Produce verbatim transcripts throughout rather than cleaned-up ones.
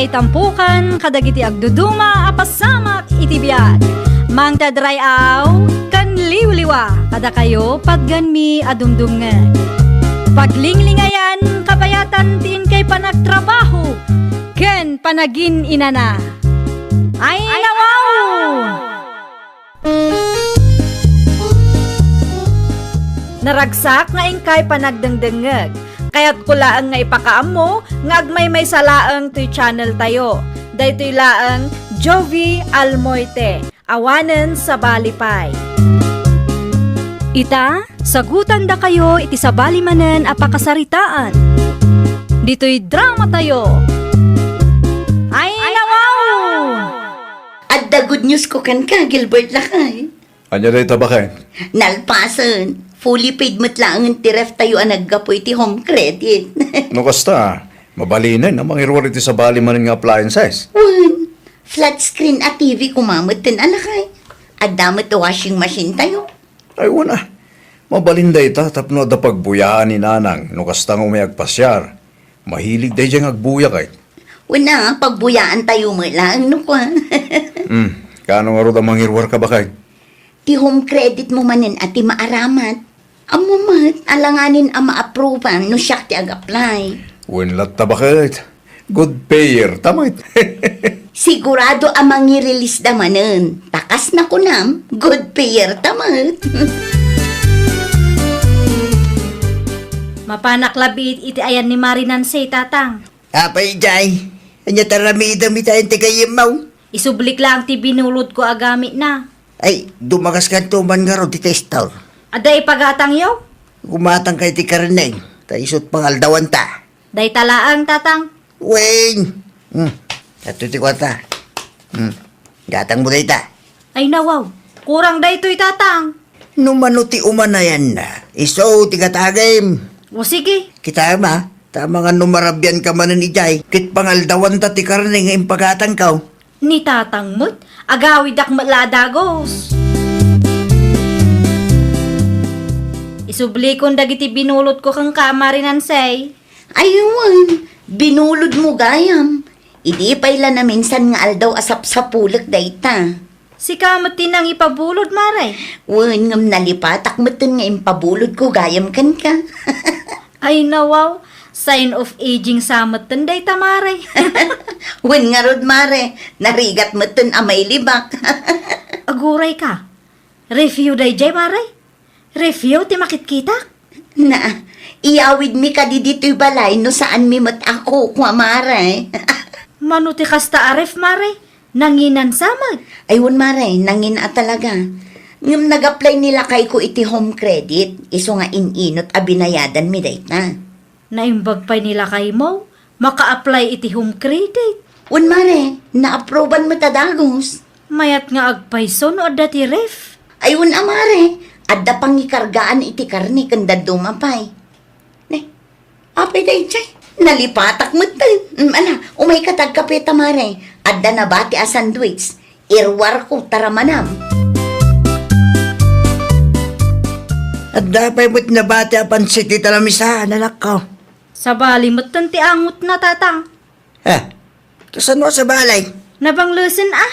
Itampukan kadagiti agduduma a pasamak iti biag. Mangted ray-aw ken liwliwa kadakayo patganmi a dumdumngeg. Paglinglingayan, kabayatan ti inkay panagtrabaho ken panagin-inana. Ay, nawaw! Naragsak nga inkay panagdengdengngeg. Kayatko laeng nga ipakaammo nga agmaymaysa laeng toy channel tayo. Daytoy laeng Jovi Almoite, awanen sabali pay. Ita, sagutandakayo iti sabali manen a pakasaritaan. Ditoy drama tayo. Ay, nawaw! Adda good news ko kenka, Gilbert lakay. Ania dayta baket? Nalpasen. Fully paid met laengen ti ref tayo a naggapu iti Home Credit. No kasta, mabalinen a mangiruar iti sabali manen nga appliances. Wen, flat screen a T V koma metten a lakay. Adda met washing machine tayo. Ay, wen a. Mabalin dayta tapno adda pagbuyaan ni Nanang no kasta nga umay agpasiar. Mahilig daydiay nga agbuya kay. Wen a, pagbuyaan tayo met laeng no kua. Hmm, kaano ngarud a mangiruarka baket? Ti Home Credit mo manen a ti maaramat. Ammo met, alanganin a ma-approvean no siak ti ag-apply. Wen latta baket. Good payer ta met. Sigurado a mangi-release da manen. Ta kas nakunam, good payer ta met. Mapanak labi iti ayan ni Mari Nancy, Tatang. Apay, Jay? Ania ti aramidem ita ti gayyemmo? Isublik laeng ti binulodko a gamitna. Ay, dumakaskanto man ngarud iti store. Adda ipagatangyo? Gumatangka iti karne, ta isu't pangaldawanta. Dayta laeng, Tatang. Wen. Hmm. Adtoy ti kuarta. Hmm. Gatangmo dayta. Ay, nawaw. Kurang daytoy, Tatang. No mano ti umanayanna, isu ti gatagem. O, sige. Kitaem a, ta amangan no marabianka manen idiay, ket pangaldawanta ti karne nga impagatangko. Ni Tatang met, agawidak met la a dagus. Isublikon dagiti binulodko kenka, Mari Nancy. Ay wen, binulodmo gayam. Idi pay la naminsan nga aldaw a sapsapulek dayta. Sika met ti nangipabulod, Mare? Wen, ngem nalipatak metten nga impabulodko gayam kenka. Ay, nawaw. Sign of aging sa metten dayta, Mare. Wen ngarud, Mare. Narigat metten a mailibak. Agurayka. Refyo daydiay, Mare? Refyo ti makitkitak? Na, iyawidmi kadi ditoy balay no saanmi met a kukua, Mare. Mano ti kasta a ref, Mare? Nanginan sa met? Ay, wen, Mare, nangin a talaga. Ngem nag-apply ni lakayko iti Home Credit, isu nga in-inut a binayadanmi dayta. Naimbag pay ni lakaymo, maka-apply iti Home Credit. Wen, Mare, na-approvean met a dagus. Mayat nga agpayso no adda ti ref. Ay, wen a, Mare, adda pangikargaan iti karne ken dadduma pay. Ne, apay daydiay? Nalipatak metten. Mm, ala, umayka ta agkape ta, Mare. Adda nabati a sandwich. Iruarko, tara manam. Adda pay met nabati a pansit ita lamisa, anakko. Sabali metten ti angutna, Tatang. Ha? Kasano a sabali? Nabanglesen a.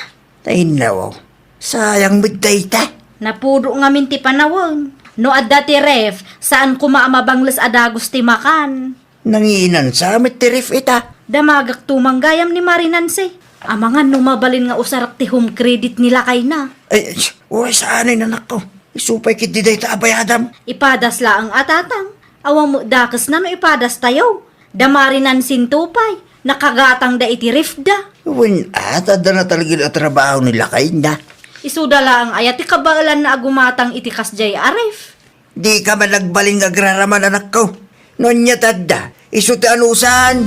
Ay, nawaw. Sayang met dayta. Napudo ngamin ti panawen. No adda ti ref, saan koma a mabangles a dagus ti makan. Nanginan sa met ti ref ita. Damagak tumang gayam ni Mari Nancy. Amangan no mabalin nga usarak ti home credit ni lakayna. Ay, ay, uray saanay, anakko. Isu pay ketdi dayta a bayadam. Ipadas laeng a, Tatang. Awan met dakesna no ipadas tayo. Da Mari Nancy-nto pay, nakagatangda iti refda. Wen, a, ta adda na talaga a trabaho ni lakayna. Isuda laeng aya ti kabaelanna a gumatang iti kasdiay a ref. Dika man agbalin nga agraraman, anakko. No ania ti adda, isu ti anusan.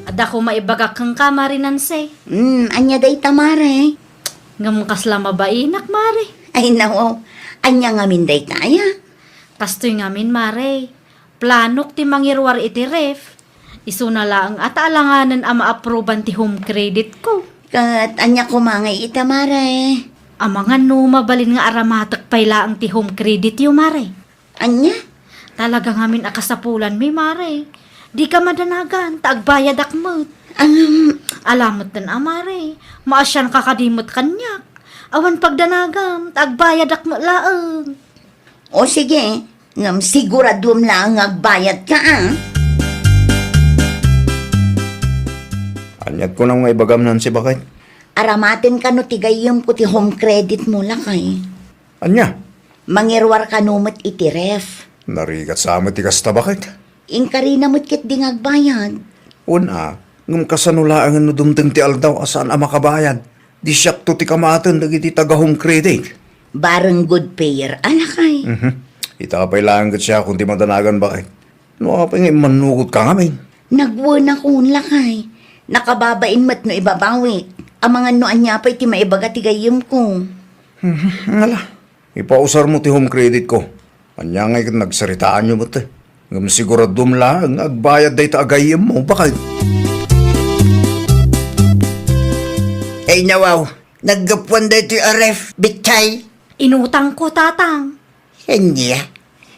Adda koma ibagak kenka, Mari Nancy. Hmm, ania dayta, Mare? Ngem kasla mabainak, Mare. Ay, nawaw. Ania ngamin dayta aya? Kastoy ngamin, Mare. Planok ti mangiruar iti ref. Isuna laeng a ta alanganen a ma-approvean ti home credit ko. Ket ania koma ngay ita, Mare? Amangan no mabalin nga aramatek pay laeng ti home credit yo, Mare. Ania? Talaga ngamin a kasapulanmi, Mare. Dika madanagan, ta agbayadak met. Am, Ala metten a, Mare, maasianka kadi met kaniak. Awan pagdanagam, ta agbayadak met laeng. O sige, ngem siguraduem laeng nga agbayadka, a. Aniat kunam nga ibagam, Nancy, baket? Aramaten kano ti gayyemko ti home credit mo, lakay. Ania? Mangiruar kano met iti ref. Narigat sa met ti kasta, baket? Inkarina met ketdi nga agbayad. Wen a, ngem kasano laengen no dumteng ti aldaw a saan a makabayad? Di siakto ti kamaten dagiti taga-home credit. Bareng good payer a, lakay. Mhm. Ita pay laeng ket siakon ti madanagan, baket? No apay nga immannugotka ngamin? Nagwenakon, lakay. Nakababain met no ibabawik. Amangan no ania pay ti maibaga ti gayyemko. Mhm. Ngala. Ipausarmo ti home credit ko. Ania ngay ket nagsaritaanyo met, eh. Ngem siguraduem laeng nga agbayad dayta a gayyemmo, baket? Ay, nawaw, naggapuan daytoy a ref, bitchay. Inutangko, Tatang. Ania?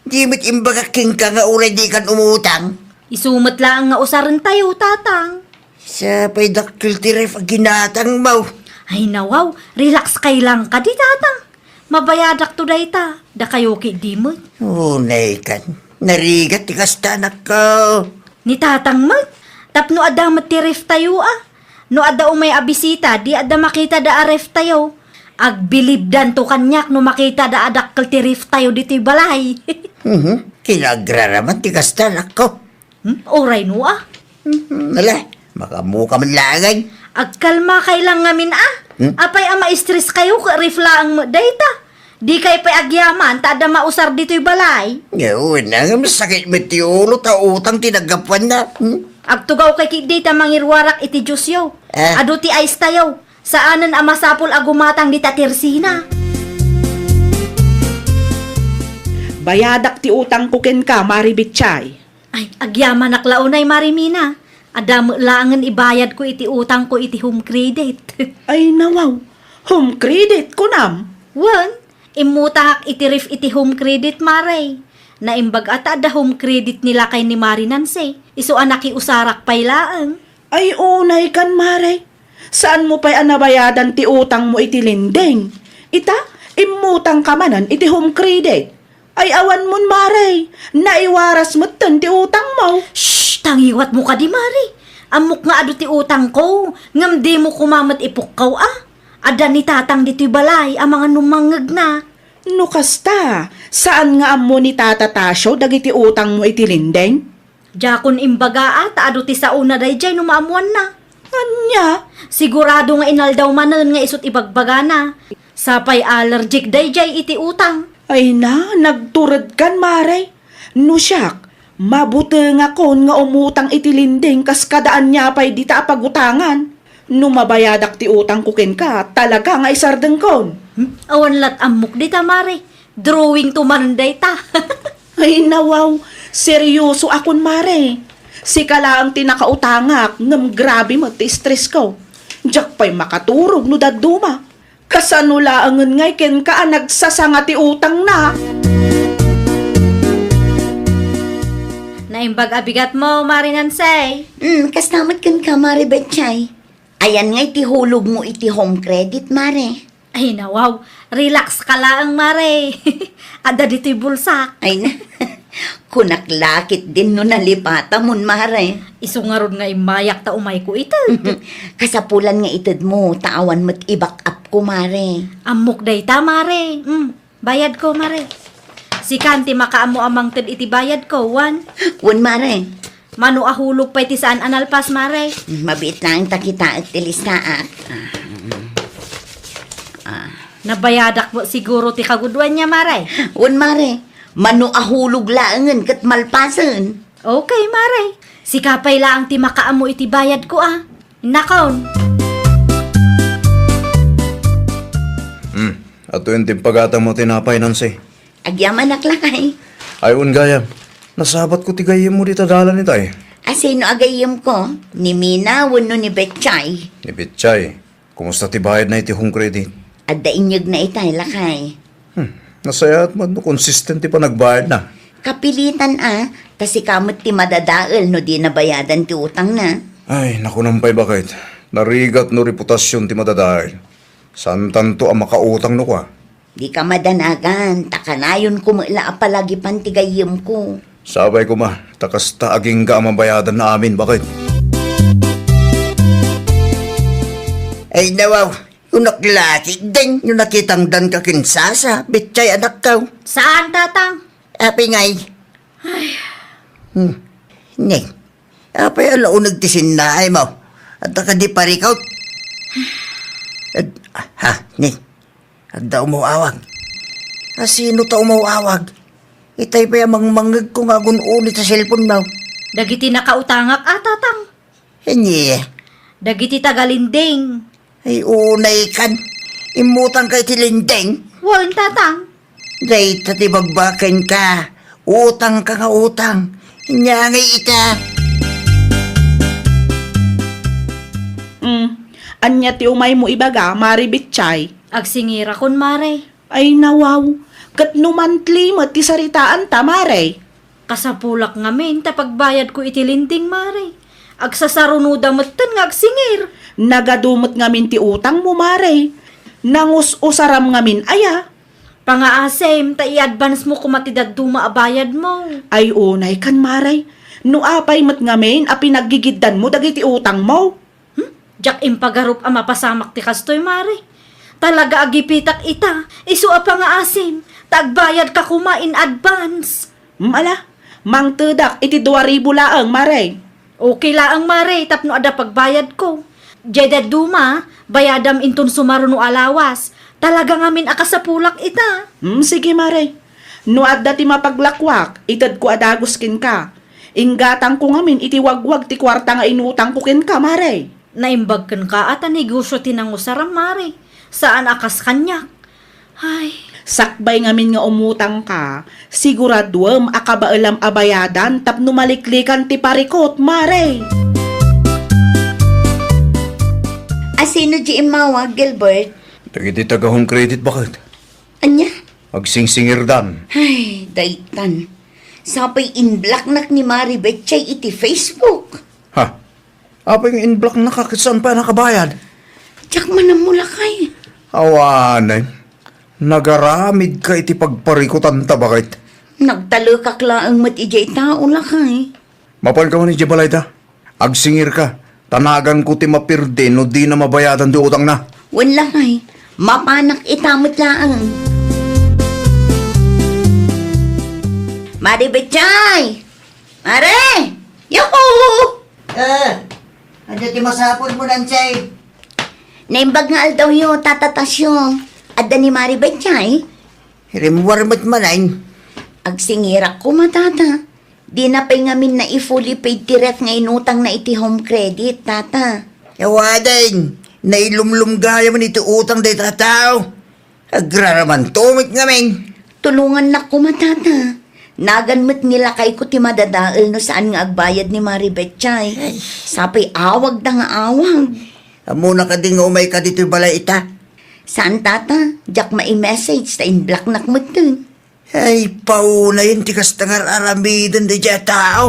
Di met imbagak kenka nga uray dikan umutang? Isu met laeng nga usarentayo, Tatang. Sa pay dakkel ti ref a ginatangmo. Ay, nawaw, relax kay lang kadi, Tatang. Mabayadakto dayta, dakayo ketdi met. Unay kan, narigat ti kasta, anak ko. Ni Tatang met, tapno adda met ti ref tayo, a. No adda umay a bisita, di adda makitada a ref tayo. Agbilibdanto kaniak no makitada a dakkel ti ref tayo ditoy balay. Mhm. Kinagraraman ti kasta, anak ko. Hmm? Uray no, a? Mhm. Ala, makaammoka man laeng. Agkalmakay lang ngamin, a. Hmm? Apay a ma-stress kayo, ket ref laeng met dayta. Dikay pay agyaman ta adda mausar ditoy balay. Wen a, ngem sakit met ti ulo ta utang ti naggapuanna. Hmm? Agtugawkay ketdi ta mangiruarak iti juiceyo. Ah. Adu ti ice tayo. Saanen a masapul a gumatang dita tersina. Bayadak ti utangko kenka, Mari Bitchay. Ay, agyamanak la unay, Mari Mina. Adda met laengen ibayadko iti utangko iti home credit. Ay, nawaw. Home credit, kunam? Wen, immutangak iti ref iti home credit, Mare. Naimbag a ta adda home credit ni lakay ni Mari Nancy. Isu a nakiusarak pay laeng. Ay, unay kan, Mare. Saanmo pay a nabayadan ti utangmo iti lending. Ita, immutangka manen iti home credit. Ay, awan mon, Mare. Naiwaras metten ti utangmo. Shh! Tangiwatmo kadi, Mare. Ammok nga adu ti utangko, ngem dimo koma met ipukkaw a. Adda ni Tatang ditoy balay, amangan no mangngegna. No kasta, saan nga ammo ni Tata Tasio dagiti utangmo iti lending? Diakon imbaga a ta adu ti saona daydiay no maammoanna. Ania? Sigurado nga inaldaw manen nga isut' ibagbagana. Sapay allergic daydiay iti utang. Ay na, nagturedkan, Mare. No siak, mabutengakon nga umutang iti lending kas kada ania pay dita a pagutangan. No mabayadak ti utangko kenka, talaga nga isardengkon. Hmm? Awan lat ammok dita, Mare. Drawing to manen dayta. Ay, nawaw. Seryoso akon, Mare. Sika laeng ti nakautangak, ngem grabe met ti stress ko. Diak pay makaturog no dadduma. Kasano laengen ngay kenka a nagsasanga ti utangna? Naimbag a bigatmo, Mare Nansay. Hmm, kasta met kenka, Mare Betchay. Ayan ngay ti hulogmo iti home credit, Mare. Ay, nawaw. Relax ka laeng, Mare. Adda ditoy bulsak. Ay na. Kunak la ketdin no nalipatamon, Mare. Isu ngarud nga immayak ta umayko ited. Kasapulan nga itedmo, ta awan met i-back up ko, Mare. Ammok dayta, Mare. Mm. Bayadko, Mare. Sikan ti makaammo a mangted iti bayadko, wen? Wen, Mare. Mano a hulog pay ti saan a nalpas, Mare? Mabiit laeng ta kitaek ti listaak. Ah, mm. Ah. Nabayadak met siguro ti kagudoanna, Mare? Wen, Mare. Mano a hulog laengen ket malpasen. Okay, Mare. Sika pay laeng ti makaammo iti bayadko, a. Innakon. Hmm. Atoyen ti impagatam mo tinapay, Nancy. Agyamanak, lakay. Ay, wen gayam. Nasabatko ti gayyemmo dita dalan itay. A, sino a gayyemko? Ni Mina wenno ni Betchay? Ni Betchay. Kumusta ti bayadna iti home credit? Adda inyegna itay, lakay. Hmm. Nasayaat met no consistent ti panagbayadna. Kapilitan a, Ta sika met ti madadael no di nabayadan ti utangna. Ay, nakunam pay, baket. Narigat no reputasion ti madadael. Saantanto a makautang no kua. Dika madanagan, ta kanayonko met la a palagipan ti gayyemko. Sapay koma, ta kasta agingga a mabayadanna amin, baket. Ay, nawaw, kunak lakit din, no nakitang dan ka ken Sasa, Betchay anakkaw. Saan, Tatang? Apay ngay? Ay. Hmm. Ni, apay a nauneg ti sinnaay mo? Adda kadi parikot? Ad-, ha, ni? Adda umaw-awag. A, sino ta umaw-awag? Itay pay a mangmangngegko nga agun-uni ta cellphone mo. Dagiti nakautangak a, Tatang. Ania? Dagiti taga-lending. Ay, unay kan. Immutang ka iti lending? Wen, Tatang. Dayta ti bagbaken ka. Utang ka nga utang. Ania ngay ita? Mm. Ania ti umaymo ibaga, Mare Betchay? Agsingirakon, Mare. Ay, nawaw. Ket no monthly met ti saritaanta, Mare? Kasapulak ngamin ta pagbayadko iti lending, Mare. Agsasarunoda metten nga agsingir. Nagadu met ngamin ti utangmo, Mare. Nangus-usaram ngamin aya? Pangaasim, ta i-advance mo koma ti dadduma a bayadmo. Ay, unay kan, Mare. No apay met ngamin a pinaggigiddanmo dagiti utangmo? Hmm? Diak impagarup a mapasamak ti kastoy, Mare. Talaga a gipitak ita, isu a pangaasim, ta agbayadka koma in advance. Hmm, ala, mangtedak iti dua ribu laeng, Mare. Okay laeng, Mare, tapno adda pagbayadko. Diay dadduma, bayadam inton sumaruno a lawas. Talaga ngamin a kasapulak ita. Hmm, sige, Mare. No adda ti mapaglakwak, itedko a dagus kenka. Inggatangko ngamin iti wagwag ti kuarta nga inutangko kenka, Mare. Naimbag kenka a ta negosio ti nangusaram, Mare. Saan a kas kaniak. Ay. Sakbay ngamin nga umutangka, siguraduem a kabaelam a bayadan tapno maliklikan ti parikot, Mare. A, sino di immawag, Gilbert? Dagiti taga Home Credit, baket. Ania? Agsingsingirdan. Ay, daytan. Sapay in-blocknak ni Mare Betchay iti Facebook. Ha? Apay nga in-blocknak ket saan pay a nakabayad? Diak man ammo, lakay. Awanen. Nagaramidka iti pagparikutanta, baket. Nagtalekak laeng met idiay tao, lakay. Mapanka man idiay balayta. Agsingirka, ta naganko ti mapirdi no dina mabayadan ti utangna. Wen, lakay, mapanak ita met laeng. Mare Betchay! Mare! Yoko! Ah, adda ti masapulmo, Nansay? Naimbag nga aldawyo, Tata Tasyo. Adda ni Mare Betchay? Rimmuar met manen. Agsingirak koma, Tata. Dina pay ngamin nai-fully paid ti ref nga inutangna iti Home Credit, Tata. Awanen, nailumlum gayam iti utang dayta a tao. Agraramanto met ngamin. Tulongannak koma, Tata. Nagan met ni lakayko ti madadael no saan nga agbayad ni Mare Betchay. Ay. Sapay awagda nga awag. Ammona kadi nga umayka ditoy balay ita? Saan, Tata. Diak mai-message ta in-blocknak metten. Ay, paunayen ti kasta nga ar-aramiden daydiay a tao.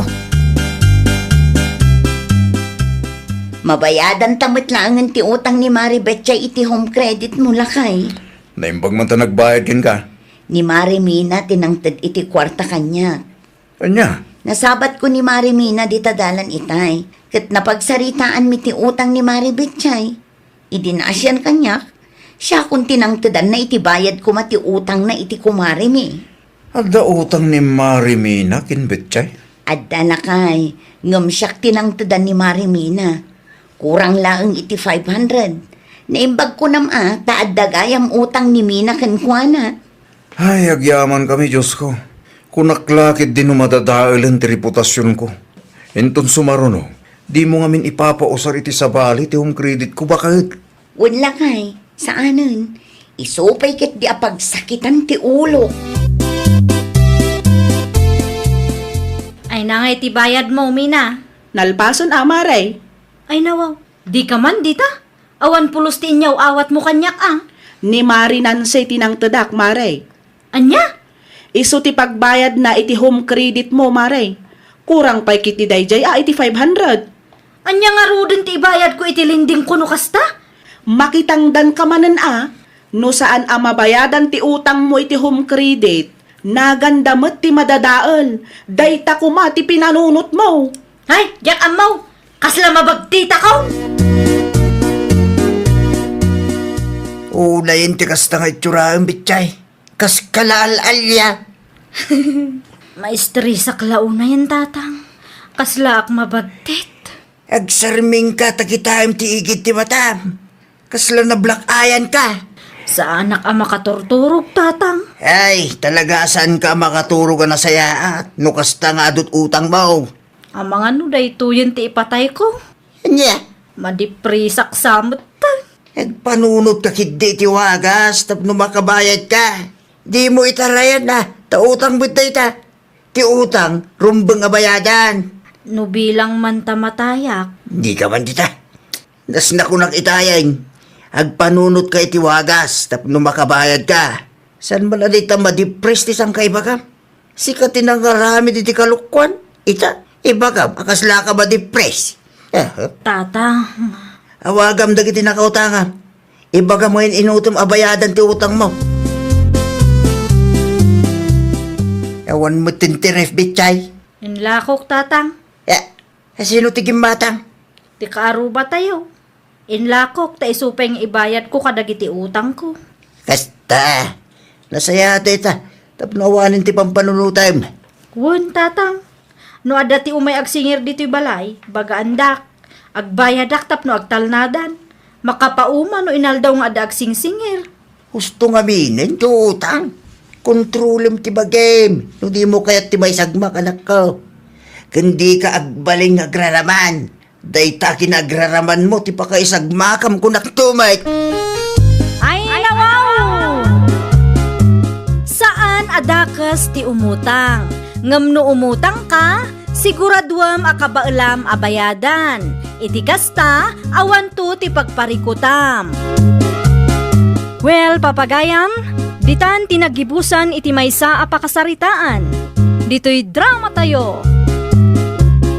Mabayadanta met laengen ti utang ni Mare Betchay iti Home Credit mo, lakay. Naimbag man ta nagbayad kenka. Ni Mare Mina ti nangted iti kuarta kaniak. Ania? Nasabatko ni Mare Mina dita dalan itay, ket napagsaritaanmi ti utang ni Mare Betchay. Idi naasian kaniak, siakon ti nangtedanna iti bayad koma ti utangna iti kumaremi. Adda utang ni Mare Mina ken Betchay? Adda, lakay, ngem siak ti nangtedan ni Mare Mina. Kurang laeng iti five hundred. Naimbag kunam a, ta adda gayam utang ni Mina kenkuana. Ay, agyamankami, Diosko. Kunak la ketdi no madadaelen ti reputasionko. Inton sumaruno, dimo ngamin ipapausar iti sabali ti home creditko, baket. Wen, lakay, saanen. Isu pay ketdi a pagsakitan ti ulok. Ay, nangay ti bayadmo, Mina? Nalpasen a, Mare. Ay, nawaw. Dika man dita? Awan pulos ti inyaw-awatmo kaniak a? Ni Mare Nancy ti nangtedak, Mare. Ania? Isu ti pagbayadna iti home credit mo, Mare. Kurang pay ketdi daydiay a iti five hundred. Ania ngaruden ti ibayadko iti lendingko no kasta? Makitangdanka manen a, no saan a mabayadan ti utangmo iti home credit, naganda met ti madadael. Dayta koma ti pinanunotmo. Ay, diak ammo. Kasla mabagtitako. Unayen ti kasta nga itsuraem, bitchay. Kas kalaal-alia. Maistresak la unayen, Tatang. Kaslaak mabagtit. Agsarmingka ta kitaem ti igid ti matam. Kasla nablack-eyanka. Saanak a makaturturog, Tatang. Ay, talaga a saanka a makaturog a nasayaat no kasta nga adut utangmo. Amangan no daytoyen ti ipatayko. Ania? Madipresak sa met. Agpanunotka ketdi iti wagas tapno makabayadka. Dimo itarayan a, ta utang met dayta. Ti utang, rumbeng a bayadan. No bilang man ta matayak. Dika man dita. Nasnakunak itayen. Agpanunotka iti wagas tapno makabayadka. Saan man a dita madipres ti sangkaibagam? Sika ti nangaramid iti kalokuan. Ita, ibagam a kaslaka madipres. Aha. Tatang. Awagam dagiti nakautangam. Ibagam nga in-inutom a bayadan ti utangmo. Awan met ti interest, bitchay. Inlakok, Tatang. Eh, sino ti gimmatang? Ti kaarubatayo. Inlakok ta isu pay nga ibayadko kadagiti utangko. Kasta, nasayaat dayta, tapno awanen ti pampanunotem. Wen, Tatang. No adda ti umay agsingir ditoy balay, bagaandak. Agbayadak tapno agtalnadan. Makapauma no inaldaw nga adda agsingsingir. Husto nga aminen ti utang. Kontrolem ti bagim no dimo kayat ti maisagmak, anakko. Ken dika agbalin nga agraraman. Dayta kinaagraramanmo ti pakaisagmakam, kunak to met. Ay, nawaw! Saan a dakes ti umutang. Ngem no umutangka, siguraduem a kabaelam a bayadan. Iti kasta, awanto ti pagparikutam. Well, papagayam, ditan ti naggibusan iti maysa a pakasaritaan. Ditoy dramatayo.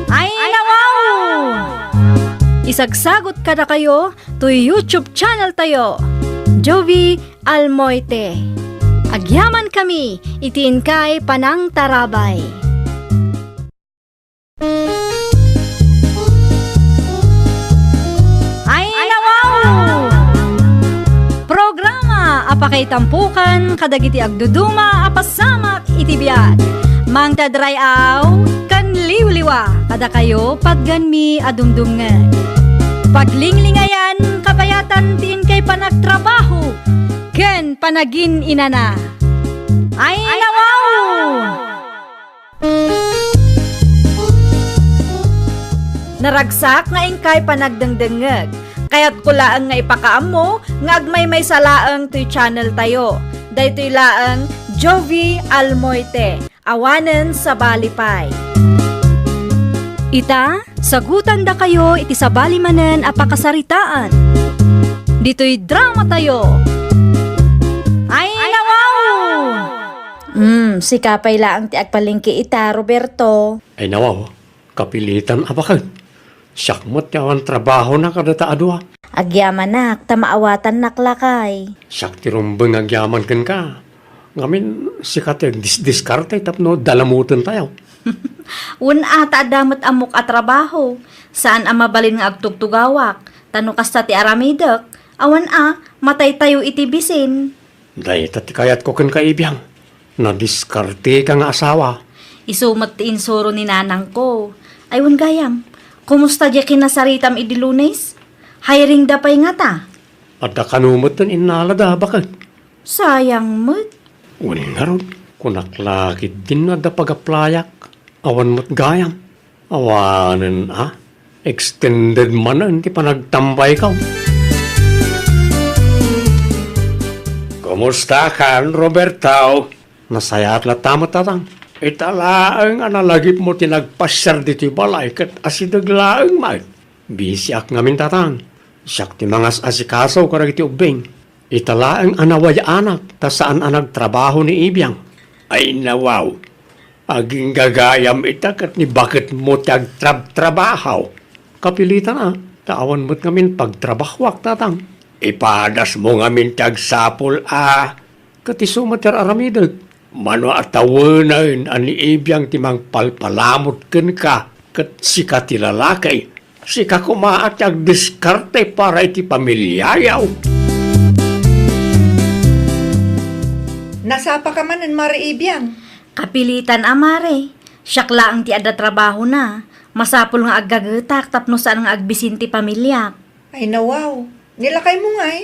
Ay, nawaw! Isagsagot kadakayo toy YouTube channel tayo, Jovi Almoite. Agyaman kami iti inkay panangtarabay. Ay, nawaw! Programa a pakaitampukan kadagiti agduduma a pasamak iti biag. Mangted ray-aw ken liwliwa kadakayo patganmi a dumdumngeg. Paglinglingayan kabayatan ti inkay panagtrabaho ken panagin-inana. Ay, nawaw! Naragsak nga inkay panagdengdengngeg. Kayatko laeng nga ipakaammo nga agmaymaysa laeng toy channel tayo. Daytoy laeng Jovi Almoite, awanen sabali pay. Ita, sagutandakayo iti sabali manen a pakasaritaan. Ditoy dramatayo. Ay, nawaw! Hmm, sika pay laeng ti agpalengke ita, Roberto. Ay nawaw, kapilitan a baket. Siak met ti awan trabahona kadata a dua. Agyamanak, ta maawatannak lakay. Siak ti rumbeng nga agyaman kenka. Ngamin, sika ti agdisdiskarte tapno dalamuten tayo. Wen a, ta adda met ammok a trabaho. Saan a mabalin nga agtugtugawak. Ta no kasta ti aramidek, awan a, matay tayo iti bisin. Dayta ti kayatko kenka, Ibiang. Nadiskarteka nga asawa. Isu met ti insuro ni nanangko. Ay, wen gayam, kumusta diay kinasaritam idi Lunes? Hiring da pay ngata? Adda kano met ti innalada, baket. Sayang met. Wen ngarud, kunak la ketdin no adda pag-applyak. Awan met gayam. Awanen a, extended manen ti panagtambayko. Kumustakan, Roberto? Nasayaat latta met, Tatang. Ita laeng a nalagipmo ti nagpasiar ditoy balay ket asideg laeng met. Bisiak ngamin, Tatang. Siak ti mangas-asikaso kadagiti ubbing. Ita laeng a nawayaanak ta saan a nagtrabaho ni Ibiang. Ay, nawaw. Aginggagayam ita ket ni baketmo ti agtrabtrabaho. Kapilitan a, ta awan met ngamin pagtrabahoak, tatang. Ipadasmo ngamin ti agsapul a, ket isu met ti ar-aramidek. Mano a tawenen a ni Ibiang ti mangpalpalamut kenka, ket sika ti lalaki. Sika koma a ti agdiskarte para iti pamiliayo. Nasapaka manen, Mare Ibiang? Kapilitan a, Mare. Siak laeng ti adda trabahona. Masapul nga aggagetak tapno saan nga agbisin ti pamiliak. Ay, nawaw. Nilakaymo ngay?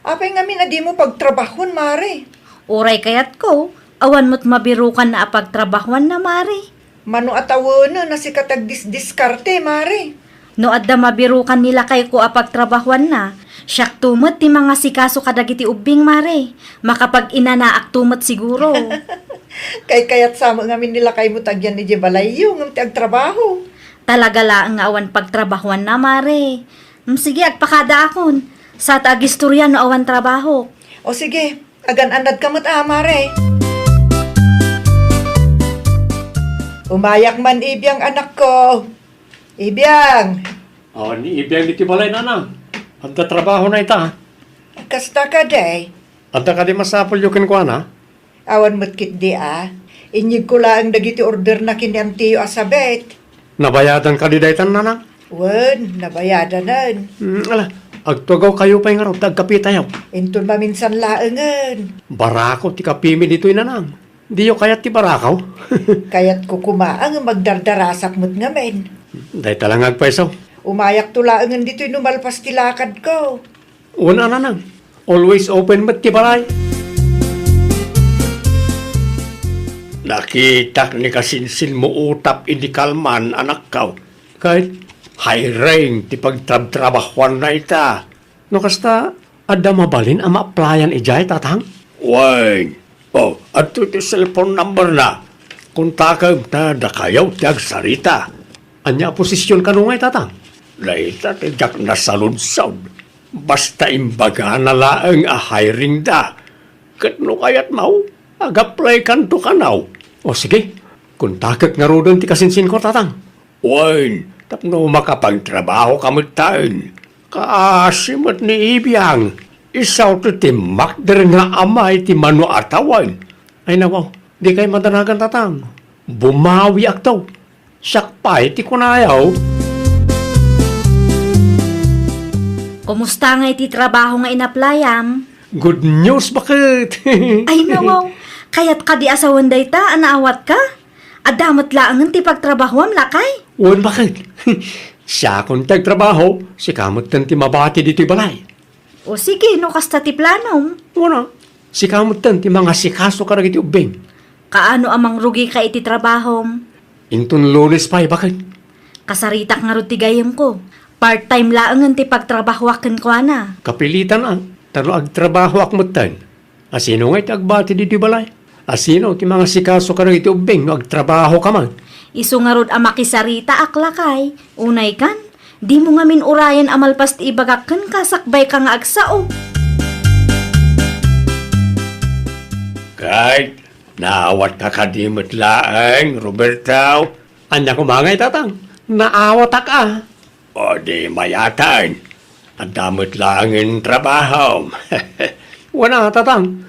Apay ngamin a dimo pagtrabahon, Mare? Uray kayatko, awan met mabirukanna a pagtrabahoanna, Mare. Mano a tawenen a sika ti agdisdiskarte, Mare? No adda mabirukan ni lakayko a pagtrabahoanna, siakto met ti mangasikaso kadagiti ubbing, Mare. Makapag-inanaakto met siguro. Kaykayat sa met ngamin ni lakaymo ti agyan idiay balayyo ngem ti agtrabaho. Talaga laeng nga awan pagtrabahoanna, Mare. Mm, sige, agpakadaakon. Sa ta agistorya no awan trabaho. O sige, agan-annadka met a, Mare. Umayak man, Ibiang, anakko. Ibiang! Awan ni Ibiang ditoy balay, nanang. Adda trabahona ita. Kasta kadi? Adda kadi masapulyo kenkuana? Awan met ketdi a. Inyegko laeng dagiti orderna ken ni antiyo a sabet. Nabayadan kadi daytan, nanang? Wen, nabayadanen. Mm, ala, agtugawkayo pay ngarud ta agkapetayo. Inton maminsan laengen. Barako ti kapimi ditoy, nanang. Diyo kayat ti barako? Kayatko koma a ngem agdardarasak met ngamin. Dayta la nga agpayso. Umayakto laengen ditoy no malpas ti lakadko. Wen a, nanang, always open met ti balay. Nakitak ni kasinsinmo utap idi kalman, anakko. Ket hiring ti pagtrabtrabahoanna ita. No kasta, adda mabalin a ma-applyan idiay, tatang? Wen. O, adtoy ti cellphone number na. Kontakem ta dakayo ti agsarita. Ania a posision kano ngay, tatang? Dayta ti diak nasaludsod. Basta imbagana laeng a hiring da. Ket no kayatmo, ag-apply kanto kano. O sige, kontakek ngaruden ti kasinsinko, tatang. Wen, tapno makapagtrabahoka metten. Kaasi met ni Ibiang, isu ti timmakder nga ama iti mano a tawen. Ay nawaw, dikay madanagan, tatang. Bumawiakto. Siak pay ti kunayo. Kumusta ngay ti trabaho nga inaplayam? Good news, baket. Ay, nawaw. Kayat kadi a sawen dayta a naawatka? Adda met laengen ti pagtrabahoam, lakay? Wen, baket. Siakon ti agtrabaho, sika metten ti mabati ditoy balay. O sige, no kasta ti planom. Wen a, sika metten ti mangasikaso kadagiti ubbing. Kaano a mangrugika iti trabahom? Inton Lunes pay, baket. Kasaritak ngarud ti gayyemko. Part-time laengen ti pagtrabahoak kenkuana. Kapilitan a, ta no agtrabahoak metten. Asino ngay ti agbati ditoy balay? Asino ti mangasikaso kadagiti ubbing no agtrabahoka man? Isu ngarud a makisaritaak, lakay. Unay kan, dimo ngamin urayen a malpas ti ibagak kenka sakbayka nga agsao. Ket naawatka kadi met laeng, Roberto? Ania koma ngay, tatang? Naawatak a. O di mayatan, adda met laengen trabahom. Wen a, tatang,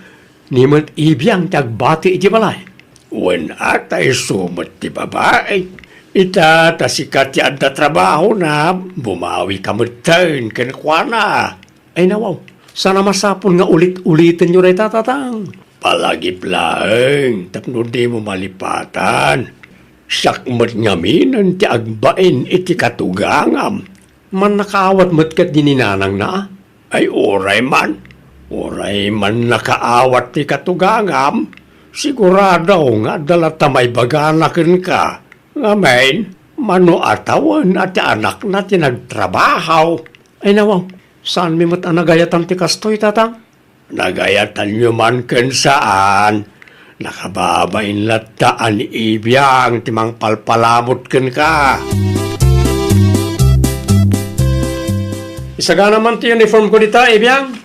ni met Ibiang ti agbati iti balay. Wen a, ta isu met ti babai. Ita ta sika ti adda trabahona, bumawika metten kenkuana. Ay nawaw, saan a masapul nga ulit-ulitenyo dayta, tatang. Palagip laeng tapno dimo malipatan. Siak met ngaminen ti agbain iti katugangam. Mannakaawat met ketdi ni nanangna? Ay, uray man. Uray mannakaawat ti katugangam, sigurado nga adda latta maibagana kenka. Ngamin, mano a tawen a ti anakna ti nagtrabaho. Ay nawaw, saanmi met a nagayatan ti kastoy, tatang? Nagayatanyo man ken saan, nakababain latta a ni Ibiang ti mangpalpalamut kenka. Isagana man ti uniform ko dita, Ibiang.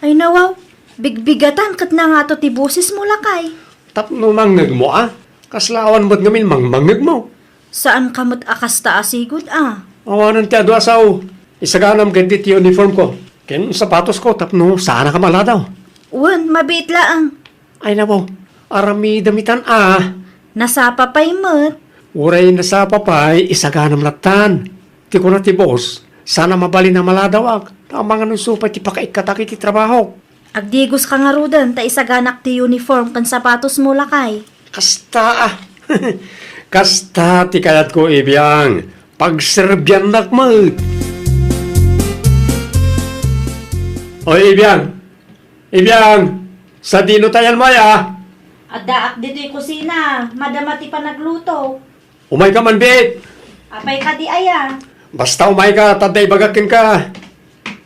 Ay nawaw, bigbigatan ket nangato ti bosesmo, lakay. Tapno mangngegmo a, Kasla awan met ngamin mangmangngegmo? Saan ka met a kasta a sigud a. Awanen ti adu a sao. Isaganam ketdi ti uniformko ken sapatosko tapno saanaka maladaw. Wen, mabiit laeng. Ay, nawaw. Aramidem itan a. Nasapa pay met. Uray nasapa pay, isaganam lattan. Ti kuna ti boss, saan a mabalin a maladawak. Ta amangan isu pay ti pakaikkatak iti trabahok. Agdigoska ngaruden ta isaganak ti uniform ken sapatosmo, lakay. Kasta a. Kasta ti kayatko, Ibiang. Pagserbiannak met. Oy, Ibiang. Ibiang, sadino tayan mo aya? Addaak ditoy kusina. Madama ti panagluto. Umayka man, biit. Apay kadi aya? Basta umayka, ta adda ibagak kenka.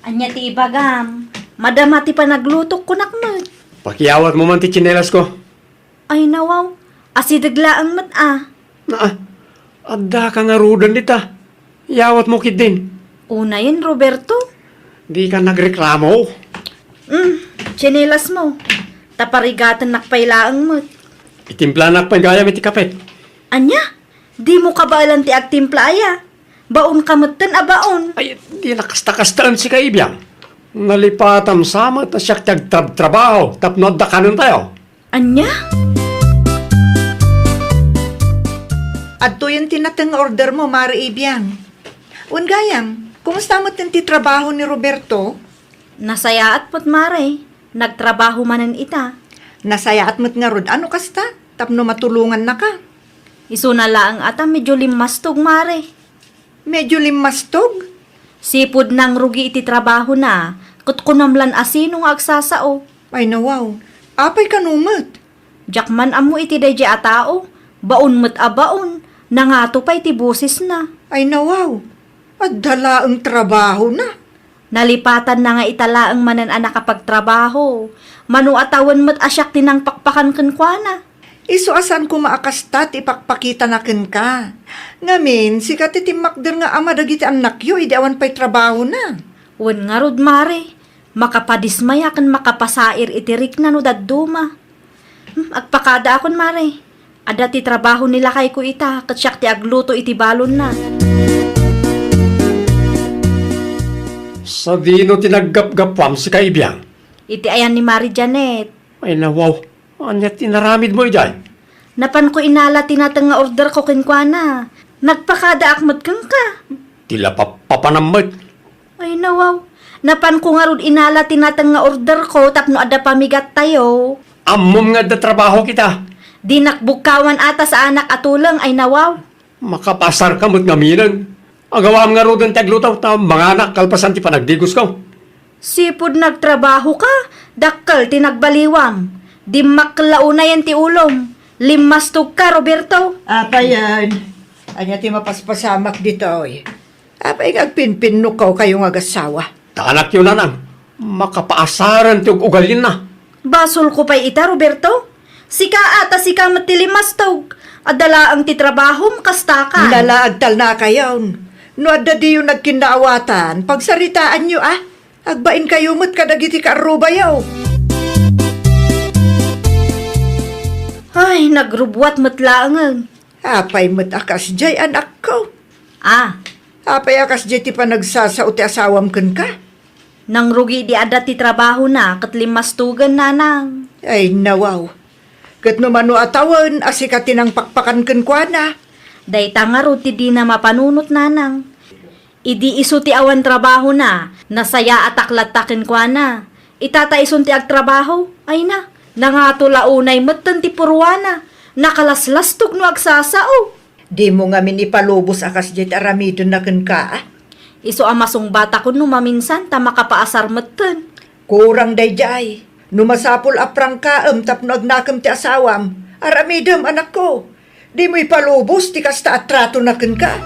Ania ti ibagam? Madama ti panaglutok, kunak met. Pakiyawatmo man ti tsinelasko. Ay, nawaw. Asideg laeng met a. Naa, addaka ngaruden dita. Yawatmo ketdin. Unayen, Roberto. Dika nagreklamo? Mm, tsinelasmo. Ta parigatennak pay laeng met. Itimplanak pay gayam iti kape. Ania? Dimo kabaelan ti agtimpla aya? Baonka metten a baon. Ay, di nakasta-kastaen sika, Ibiang. Nalipatam sa met a siak ti agtrabtrabaho tapno adda kanentayo. Ania? Adtoyen ti nateng nga ordermo, Mare Ibiang. Wen gayam, kumusta metten ti trabaho ni Roberto? Nasayaat met, Mare. Nagtrabaho manen ita. Nasayaat met ngarud a no kasta, tapno matulongannaka. Isuna laeng a ta medyo limmastog, Mare. Medyo limmastog? Sipud nangrugi iti trabahona, ket kunam lan a sino nga agsasao. Ay, nawaw. Apay kano met? Diak man ammo iti daydiay a tao. Baon met a baon. Nangato pay ti bosesna. Ay, nawaw. Adda laeng trabahona. Nalipatanna nga ita laeng manen a nakapagtrabaho. Mano a tawen met a siak ti nangpakpakan kenkuana. Isu a saan koma a kasta ti ipakpakitana kenka. Ngamin, sika ti timmakder nga ama dagiti annakyo idi awan pay trabahona. Wen ngarud, Mare, makapadismaya ken makapasair iti rikna no dadduma. Hmm, agpakadaakon, Mare. Adda ti trabaho ni lakayko ita, ket siak ti agluto iti balonna. Sadino ti naggapgapuam, sika Ibiang? Iti ayan ni Mare Janet. Ay, nawaw. Ania ti inaramidmo idiay? Napanko inala ti nateng nga orderko kenkuana. Nagpakadaak met kenka. Ti la pap-, papanam met. Ay, nawaw. Napanko ngarud inala ti nateng nga orderko tapno adda pamigattayo. Ammom nga adda trabaho kita. Dinak bukkawan a ta saanak a tuleng, ay, nawaw. Makapaasarka met ngaminen. Agawam ngaruden ti agluto ta manganak kalpasan ti panagdigosko. Sipud nagtrabahoka, dakkel ti nagbaliwam. Dimmakkel la unayen ti ulom. Limmastogka, Roberto. Apayen, ania ti mapaspasamak ditoy? Apay nga agpinpinnokaw kayo nga agassawa? Ta anakyo, nanang, makapaasaren ti ug-ugalinna. Basolko pay ita, Roberto. Sika a ta sika met ti limastog. Adda laeng ti trabahom, kastaka. Nalaag talnakayon. No adda diyo nagkinnaawatan, pagsaritaanyo a. Agbainkayo met kadagiti kaarrubayo. Ay, nagrubbuat met laengen. Apay met a kasdiay, anakko? Ah. Apay a kasdiay ti panagsasao ti asawam kenka? Nangrugi di adda ti trabahona ket limmastogen, nanang. Ay, nawaw. Ket no mano a tawen a sika ti nangpakpakan kenkuana? Dayta ngarud ti dina mapanunot, nanang. Idi isu ti awan trabahona, nasayaatak latta kenkuana. Ita ta isun ti agtrabaho, ay na, nangato la unay metten ti purwana. Nakalaslastog no agsasao. Dimo ngamin ipalubos a kasdiay ti aramidenna kenka, a? Isu a masungbatakon no maminsan ta makapaasar metten. Kurang daydiay. No masapul a prangkaem tapno agnakem ti asawam, aramidem, anakko. Dimo ipalubos ti kasta a tratona kenka.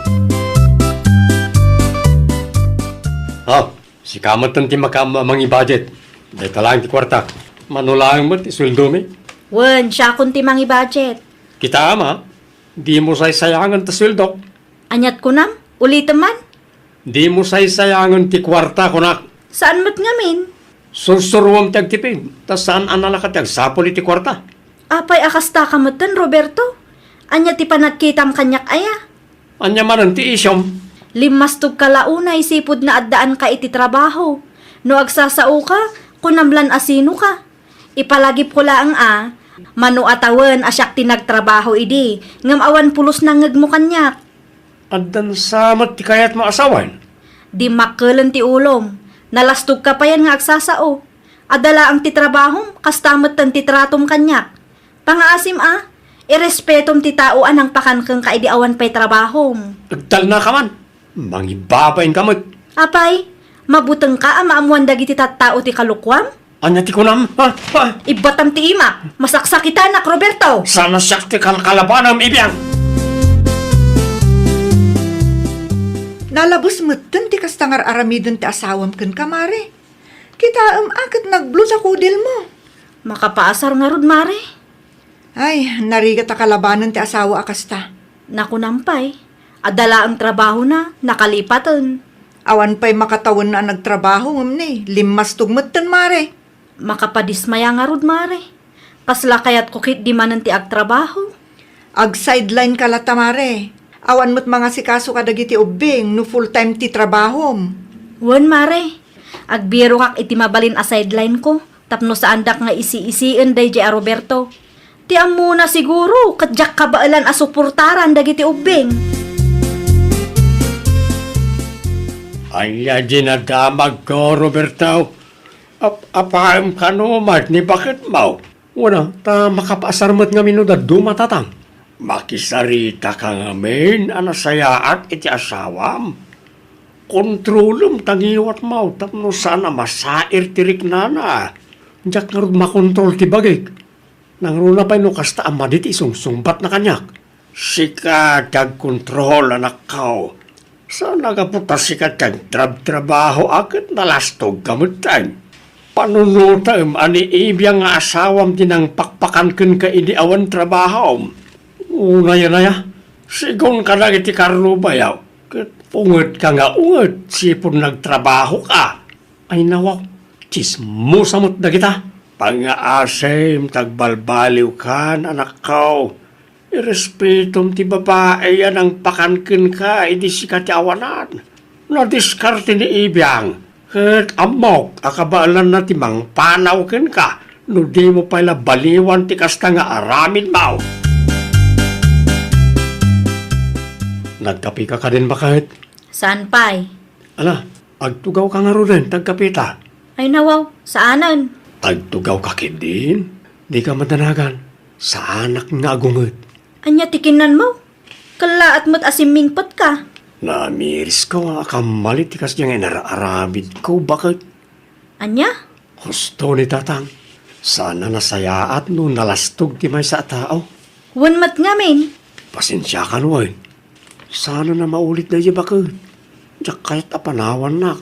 Ah, sika metten ti maka-, ma-, mangibajet. Dayta laeng ti kuarta. Mano laeng met ti sueldomi? Wen, siakon ti mangibajet. Kita, ama, dimo saysayangen ti sueldok. Aniat kunam? Ulitem man? Dimo saysayangen ti kuarta, kunak. Saan met ngamin? Sursuruam ti agtipid, ta saan a nalaka ti agsapul iti kuarta. Apay a kastaka metten, Roberto? Ania ti panagkitam kaniak aya? Ania manen ti isyom? Limmastogka la unay sipud naaddaanka iti trabaho. No agsasaoka, kunam lan asinoka. Ipalagipko laeng a, mano a tawen a siak ti nagtrabaho idi, ngem awan pulos nangngegmo kaniak. Addan sa met ti kayatmo a sawen? Dimmakkelen ti ulom. Nalastogka payen nga agsasao. Adda laeng ti trabahom, kasta metten ti tratom kaniak. Pangaasim a, irespetom ti tao a nangpakan kenka idi awan pay trabahom. Agtalnaka man. Mangibabainka met. Apay, mabutengka a maammoan dagiti tattao ti kalukuam? Ania ti kunam? Ha? Ha? Ibbatam ti imak. Masaksakitanak, Roberto. Sana siak ti kalkalabanem, Ibiang. Nalabes metten ti kasta nga ar-aramiden ti asawam kenka, Mare. Kitaem a ket nagblue ti kudelmo. Makapaasar ngarud, Mare. Ay, narigat a kalabanen ti asawa a kasta. Nakunam pay, adda laeng trabahona, nakalipaten. Awan pay makatawenna a nagtrabaho, ngem ni, limmastog metten, Mare. Makapadismaya ngarud, Mare. Kasla kayatko ketdi manen ti agtrabaho. Ag-sideline ka latta, Mare. Awan met mangasikaso kadagiti ubbing no full-time ti trabahom. Wen, Mare. Agbirokak iti mabalin a sideline ko. Tapno saandak nga isi-isien daydiay a Roberto. Ti ammona siguro, ket diak kabaelan a suportaran dagiti ubbing. Ania dinadamagko, Roberto? Ap-, apaem kano met ni baketmo? Wen a, ta makapaasar met ngamin no dadduma, Tatang. Makisarita ka ngamin a nasayaat iti asawam. Kontrolem ta ngiwatmo tapno saan a masair ti riknana. Diak ngarud makontrol ti bagik. Nangruna pay no kasta a madi ti isungsungbatna kaniak. Sika ti agkontrol, anakko. Saan a gapu ta sika ti agtrabtrabaho a ket nalastogka metten. Panunotem a ni Ibiang nga asawam ti nangpakpakan kenka idi awan trabahom. Unay, unay a, sigun kadagiti karrubayo, ket ungetka nga unget sipud nagtrabahoka. Ay nawaw, tsismosa met dagita. Pangngaasim ta agbalbaliwkan, anakko. Irespetom ti babai a nangpakan kenka idi sika ti awanan. Nadiskarte ni Ibiang, ket ammok a kabaelanna ti mangpanaw kenka no dimo pay la baliwan ti kasta nga aramidmo. Nagkapeka kadin, baket? Saan pay. Ala, agtugawka ngaruden ta agkapeta. Ay nawaw, saanen. Agtugawka ketdin, dika madanagan. Saanak nga agunget. Ania ti kinnanmo? Kellaat met a simmingpetka. Namirisko a kammali ti kasdiay nga inar-aramidko, baket. Ania? Husto ni Tatang. Saan a nasayaat no nalastog ti maysa a tao. Wen met ngamin. Pasensiakan wen. Saan a maulit daydiay, baket. Diak kayat a panawannak.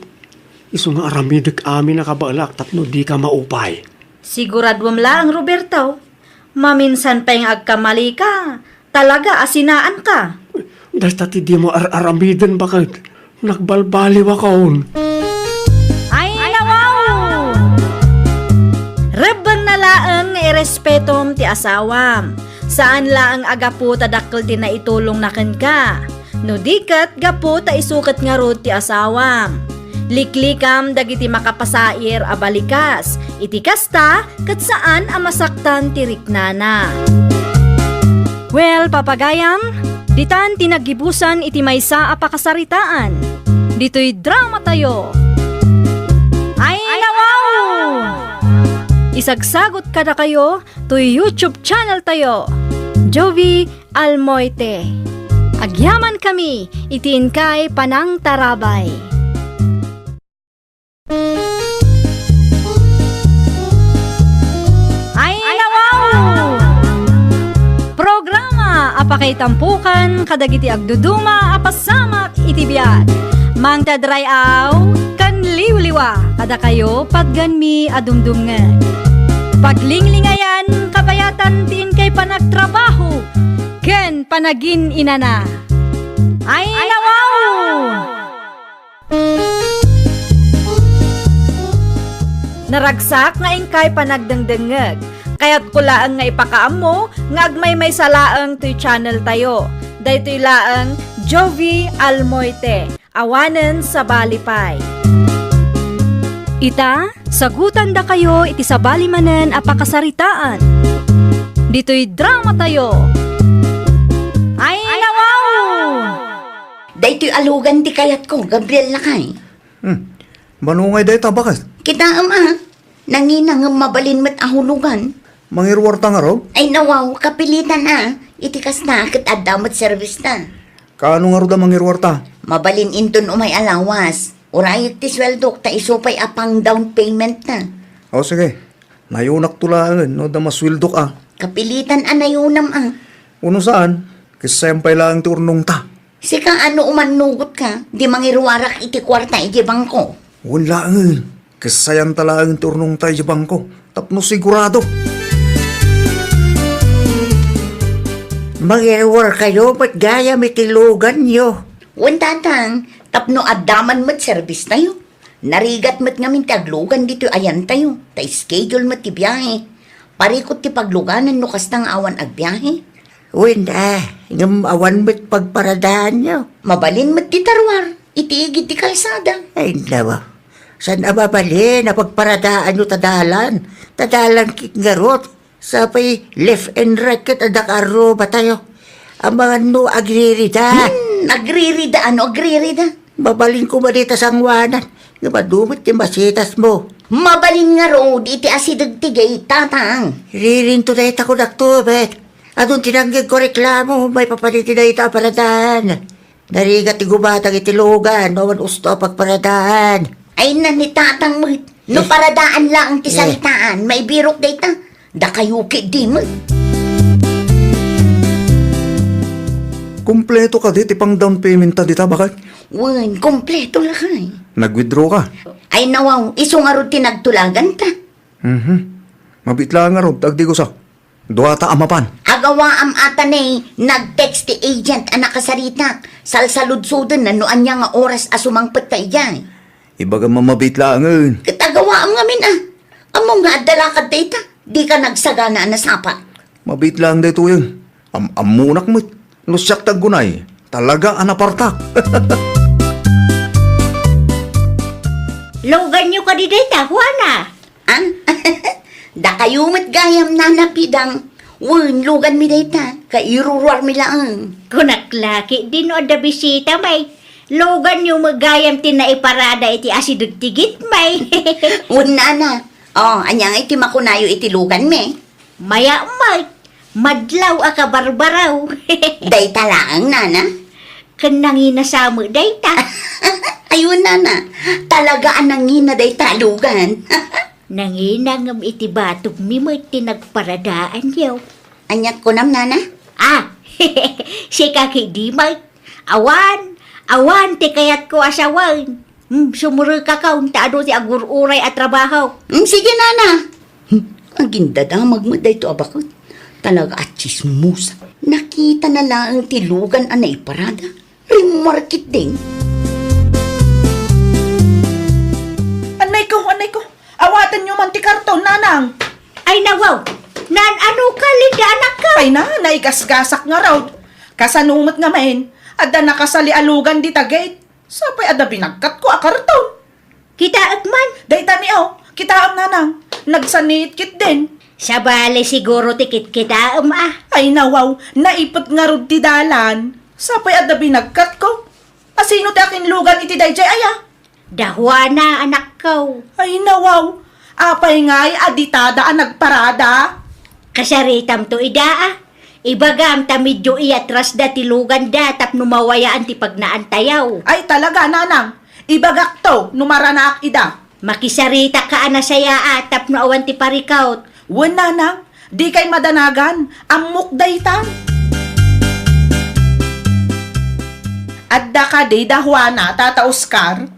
Isu nga aramidek amin a kabaelak tapno dika maupay. Siguraduem laeng, Roberto. Maminsan pay nga agkamalika, talaga a sinaanka. Dayta ti dimo ar-aramiden, baket. Nagbalbaliwakon. Ay, nawaw! Rebbengna laeng nga irespetom ti asawam. Saan laeng a gapu ta dakkel ti naitulongna kenka. No di ket gapu ta isu ket ngarud ti asawam. Liklikam dagiti makapasair a balikas. Iti kasta, ket saan a masaktan ti riknana. Well, papagayam, ditan ti naggibusan iti maysa a pakasaritaan. Ditoy dramatayo. Ay, nawaw! Isagsagot kadakayo toy YouTube channel tayo, Jovi Almoite. Agyamankami iti inkay panangtarabay. Ay, nawaw! Programa a pakaitampokan kadagiti agduduma a pasamak iti biag. Mangted ray-aw ken liwliwa kadakayo patgenmi a dumdumngeg. Paglinglingayan, kabayatan ti inkay panagtrabaho ken panagin-inana. Ay, nawaw! Naragsak nga inkay panagdengdengngeg. Kayatko laeng nga ipakaammo nga agmaymaysa laeng toy channel tayo. Daytoy laeng Jovie Almoite, awanen sabali pay. Ita, sagutandakayo iti sabali manen a pakasaritaan. Ditoy drama tayo. Ay, nawaw! Daytoy a lugan ti kayatko, Gabriel lakay. Hmm. Mano ngay dayta, baket? Kitaem a, nangina ngem mabalin met a hulugan. Mangiruarta ngarud? Ay nawaw, kapilitan a. Iti kasta, ket adda met service ta. Kaano ngarud a mangiruarta? Mabalin inton umay a lawas. Urayek ti sueldok ta isu pay a pang down payment ta. O sige, nayunakto laengen no adda masueldok a. Kapilitan a nayunam a. Uno saan, kessayan pay laeng ti urnongta. Sika a no umannugotka, di mangiruarak iti kuarta iti bangko. Wen laengen, kessayanta laeng ti urnongta iti bangko, tapno sigurado. Mangiruarkayo met gayam iti luganyo. Wen, tatang, tapno adda man met servicetayo. Narigat met ngamin ti aglugan ditoy ayantayo, ta schedule met ti biahe. Parikut ti pagluganan no kasta nga awan agbiahe. Wen, a, ngem awan met pagparadaanyo. Mabalin met ti taruar, iti igid ti kalsada. Ay, nawa. Saan a mabalin a pagparadaanyo ta dalan? Ta dalan ket ngarud. Sapay left and right ket adda kaarrubatayo. Amangan no agririda. Hmm, agririda, ano agririda? Mabalin koma dita sangoanan. Ngem adu met ti masitasmo. Mabalin ngarud iti asideg ti gate, tatang. Ririnto dayta kunak to, bet. Adun ti nanggegko reklamo, maipapan iti dayta a paradaan. Narigat ti gubatang iti lugan, no awan usto a pagparadaan. Ay, na ni tatang met. No Eh. paradaan laeng ti Eh. saritaan, maibirok dayta. Dakayo ketdi met. Kompleto kadi ti pang down payment ta dita, baket? Wen, kompleto lakay. Nag-withdraw ka? Ay, nawaw, isu ngarud ti nagtulagan ta. Mhm. Mabiit laeng ngarud, agdigosa. Duata a mapan. Agawaam ata ni nag-text ti agent a nakasaritak. Salsaludsoden no ania nga oras a sumangpet ta idiay. Ibagam a mabiit laengen. Ket agawaam ngamin a. Ammom nga adda lakad dayta. Dika nagsagana a nasapa. Mabiit laeng daytoyen. Am-ammonak met. No siak ti aggunay, talaga a napartak. Luganyo kadi dayta, Juana? Ah? Dakayo met gayam, Nana Pidang. Wen, luganmi dayta, kairuruarmi laeng. Kunak la ketdi no adda bisita, may. Luganyo met gayam ti naiparada iti asideg ti gate, may. Wen, Nana. O, ania ngay ti makunayo iti luganmi? Mayat met. Madlaw a kabarbaraw. Dayta laeng, Nana? Ken nangina sa met dayta. Ay wen, Nana. Talaga a nangina dayta a lugan. Nangina ngem iti batogmi met ti nagparadaanyo. Ania kunam, Nana? Ah, sika ketdi met. Awan, awan ti kayatko a sawen. Hmm, sumrekakon ta adu ti agur-uray a trabaho. Hmm, sige, Nana. Hmm, agindadamag met daytoy a baket. Talaga a tsismosa. Nakitana laeng ti lugan a naiparada. Rimmuar ketdin. Annayko, annayko. Awatenyo man ti karton, Nanang. Ay, nawaw. Naan-ano ka, Linda, anakko? Ay na, naigasgasak ngarud. Kasano met ngamin, adda nakasali a lugan dita gate. Sapay adda binagkatko a karton. Kitaek man. Dayta ni, o, kitaem, Nanang. Nagsaniit ketdin. Sabali siguro ti kitkitaem a. Ay, nawaw, naipet ngarud ti dalan. Sapay adda binagkatko. Asino ti akinlugan iti daydiay aya? Da Juana, anakko. Ay, nawaw. Apay ngay a ditada a nagparada? Kasaritamto ida a. Ibagam ta medio iyatrasda ti luganda tapno mawayaan ti pagnaantayo. Ay, talaga, Nanang. Ibagakto no maranaak ida. Makisaritak a nasayaat tapno awan ti parikut. Wen, Nanang, dikay madanagan. Ammok dayta. Adda kadi da Juana, Tata Oscar?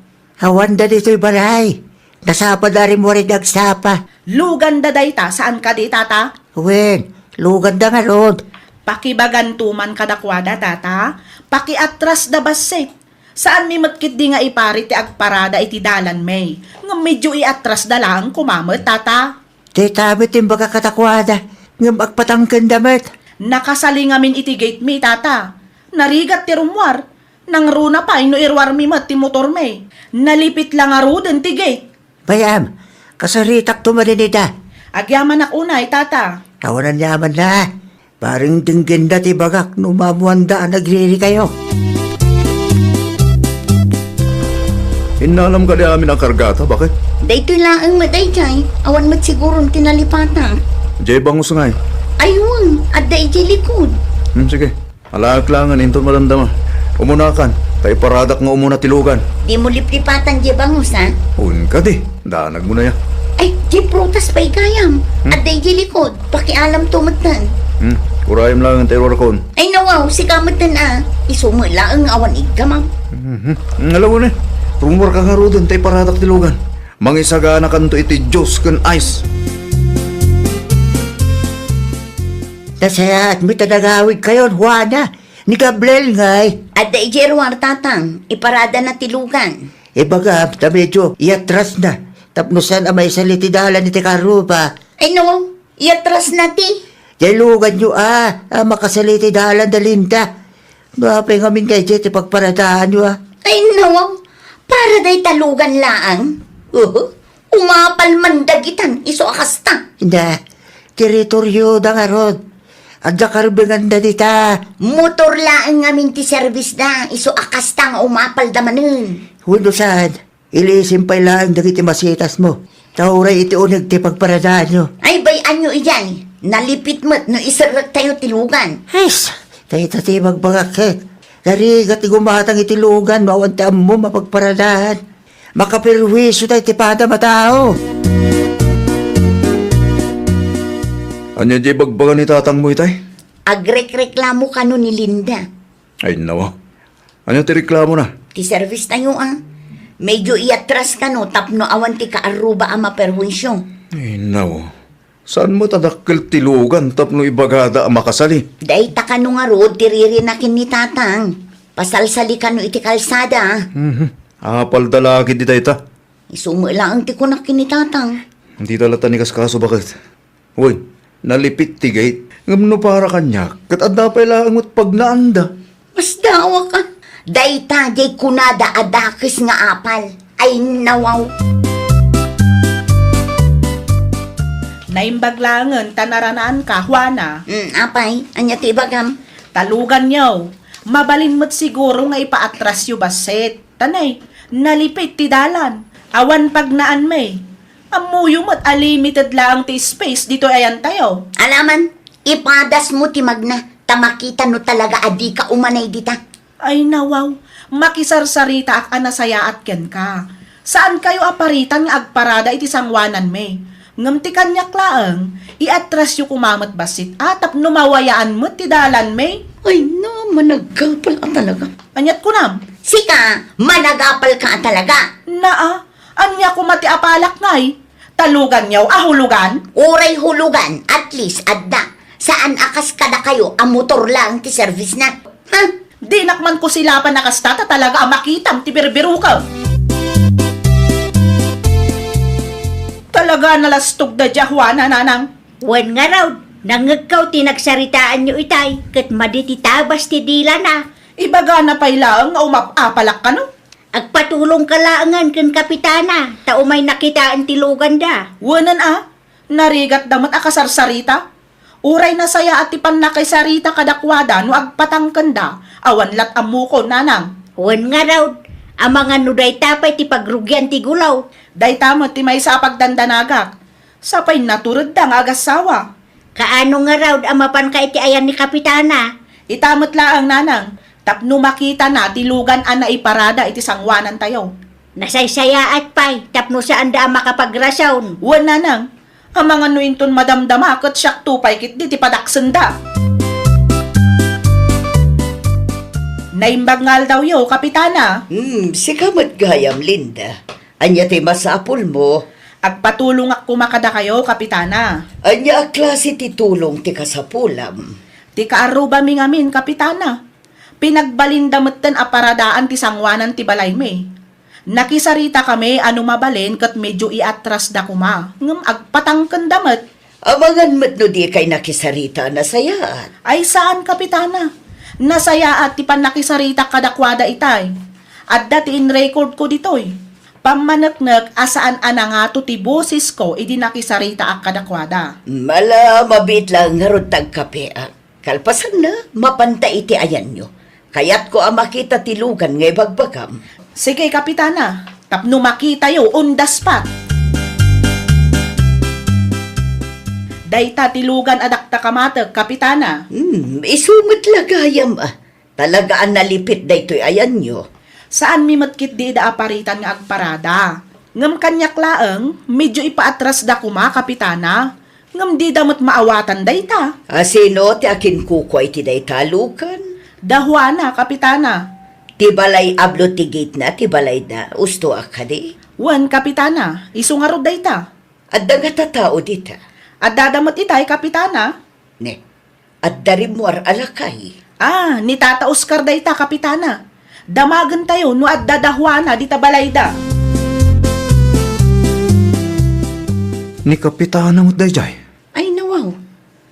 Awanda ditoy balay. Nasapada rimmuar idi agsapa. Luganda dayta, saan kadi, Tata? Wen, luganda ngarud. Pakibaganto man kadakuada, Tata. Pakiatrasda bassit. Saanmi met ketdi nga iparit ti agparada iti dalanmi. Ngem medio iatrasda laeng koma met, Tata. Dayta met ti imbagak kadakuada, ngem agpatangkenda met. Nakasali ngamin iti gate mi, tata. Narigat ti rummuar. Nangruna pay no iruarmi met ti motormi. Nalipit la ngaruden ti gate. Bay-am, kasaritakto manen ida. Agyamanak unay, tata. Awan aniamanna. Bareng denggenda ti ibagak no maammoanda a nagririkayo. Innalam kadi amin a kargata, baket? Daytoy laeng met daydiay. Awan met siguron ti nalipatan. Diay bangus ngay? Ay wen, adda idiay likod. Hmm, sige. Alaek laengen inton madamdama. Umunakan, ta iparadak nga umuna ti lugan. Dimo liplipatan diay bangus, a? Wen kadi, danagmo na ya. Ay, diay prutas pay gayam. Hmm? Adda idiay likod. Pakialamto metten. Hmm, urayem laengen ta iruarkon. Ay, nawaw, sika metten a. Isu met laeng nga awan iggamam. Mhm. Ngalaw ni, rummuarka ngaruden ta iparadak ti lugan. Mangisaganakanto iti juice ken ice. Nasayaat met a nagawidkayon, Juana. Ni Gabriel ngay? Adda idiay ruar, tatang. Iparadana ti lugan. Ibagam ta medio iatras na. Tapno saan a maisali ti dalan iti karuba. Ay no, iatras na ti. Diay luganyo a, a makasali ti dalan da Linda. Apay ngamin nga idiay ti pagparadaanyo a? Ay no, para dayta lugan laeng. Uhu. Umapal man dagitan isu a kasta. Inda, teritoryoda ngarud. Adda karbenganda dita. Motor laeng ngamin ti serbisda, isu a kasta nga umapalda manen. Wenno saan, ilisim pay laeng dagiti masitasmo. Ta uray iti uneg ti pagparadaanyo. Ay, bay-anyo idiay. Nalipit met no iserrektayo ti lugan. His, dayta ti ibagbagak ket. Narigat ti gumatang iti lugan no awan ti ammom a pagparadaan. Makaperwisyo tay ti padam a tao. Ania diay ibagbaga ni tatangmo itay? Agrekreklamo kano ni Linda. Ay, nawa. Ania ti reklamona? Ti service tayo, a. Medyo iatras kano tapno awan ti kaarruba a maperwisyo. Ay, nawa. Saan met a dakkel ti lugan tapno ibagada a makasali? Dayta kano ngarud ti ririnaken ni Tatang. Pasalsali kano iti kalsada. Mhm. Apalda la ketdi dayta. Isu met laeng ti kunak ken ni Tatang. Dita latta ni kaskaso, baket? Wen, nalipit ti gate. Ngem no para kaniak, ket adda pay laeng met pagnaanda. Masdawak a. Dayta diay kunada a dakes nga apal. Ay, nawaw. Naimbag laengen ta naranaanka, Juana. Mm, apay, ania ti ibagam? Ta luganyo. Mabalin met siguro nga ipaatrasyo bassit. Tanay, nalipit ti dalan. Awan pagnaanmi. Ammoyo met a limited laeng ti space ditoy ayantayo. Alaman, ipadasmo ti magna, ta makita no talaga a dika umanay dita. Ay, nawaw, makisarsaritaak a nasayaat kenka. Saankayo a paritan nga agparada iti sangoananmi. Ngem ti kaniak laeng, iatrasyo koma met bassit a tapno mawayaan met ti dalanmi. Ay, na, managapal a talaga. Aniat kunam? Sika, managapalka a talaga. Naa, ania koma ti apalak ngay? Ta luganyo a hulugan? Uray hulugan, at least adda. Saan a kas kadakayo a motor laeng ti serbisna. Ha? Dinak man kusilapan a kasta ta talaga a makitam ti birbirukem. Talaga a nalastog da dia, Juana, nanang. Wen ngarud, nangngegko ti nagsaritaanyo itay, ket madi ti tabas ti dilana. Ibagana pay laeng nga umap-apalak kano. Agpatulongka laengen ken Kapitana, ta umayna kitaen ti luganda. Wenen a, narigatda met a kasarsarita. Uray nasayaat ti pannakaisarita kadakuada no agpatangkenda, awan lat ammokon, nanang. Wen ngarud, amangan no dayta pay ti pagrugian ti gulaw. Dayta met ti maysa a pagdandanagak. Sapay naturedda nga agassawa. Kaano ngarud a mapanka iti ayan ni Kapitana? Ita met laeng, nanang, tapno makitana ti lugan a naiparada iti sangoanantayo. Nasaysayaat pay tapno saanda a makapagrason. Wen, nanang, amangan no inton madamdama ket siakto pay ketdi ti padaksenda. Naimbag nga aldawyo, Kapitana. Hmm, sika met gayam, Linda. Ania ti masapulmo? Agpatulongak koma kadakayo, Kapitana. Ania a klase ti tulong ti kasapulam? Ti kaarrubami ngamin, Kapitana. Pinagbalinda metten a paradaan ti sangoanan ti balaymi. Nakisaritakami a no mabalin ket medio iatras da koma. Ngem agpatangken da met. Amangan met no dikay nakisarita a nasayaat. Ay saan, Kapitana. Nasayaat ti pannakisaritak kadakuada itay. Adda ti in-record ko ditoy. Pammaneknek a saan a nangato ti bosesko idi nakisaritaak kadakuada. Mala, mabiit laeng ngarud ta agkapeak. Kalpasanna, mapanta iti ayanyo. Kayatko a makita ti lugan nga ibagbagam. Sige, Kapitana. Tapno makitayo, undaspat. Dayta ti lugan a dakta kamatek, Kapitana. Hmm, isu met la gayam, ah. Talaga a nalipit daytoy ayanyo. Saanmi met ketdi ida a paritan nga agparada. Ngem kaniak laeng, medio ipaatras da koma, Kapitana. Ngem dida met maawatan dayta. A sino ti akinkukua iti dayta a lugan? Da Juana, Kapitana. Ti balay ablo ti gate na ti balayda, usto a kadi? Wen, Kapitana, isu ngarud dayta. Adda ngata tao dita? Addada met itay, Kapitana. Ne, adda rimmuar a lakay. Ah, ni Tata Oscar dayta, Kapitana. Damagentayo no adda da Juana dita balayda. Ni Kapitana met dayjay? Ay, nawaw.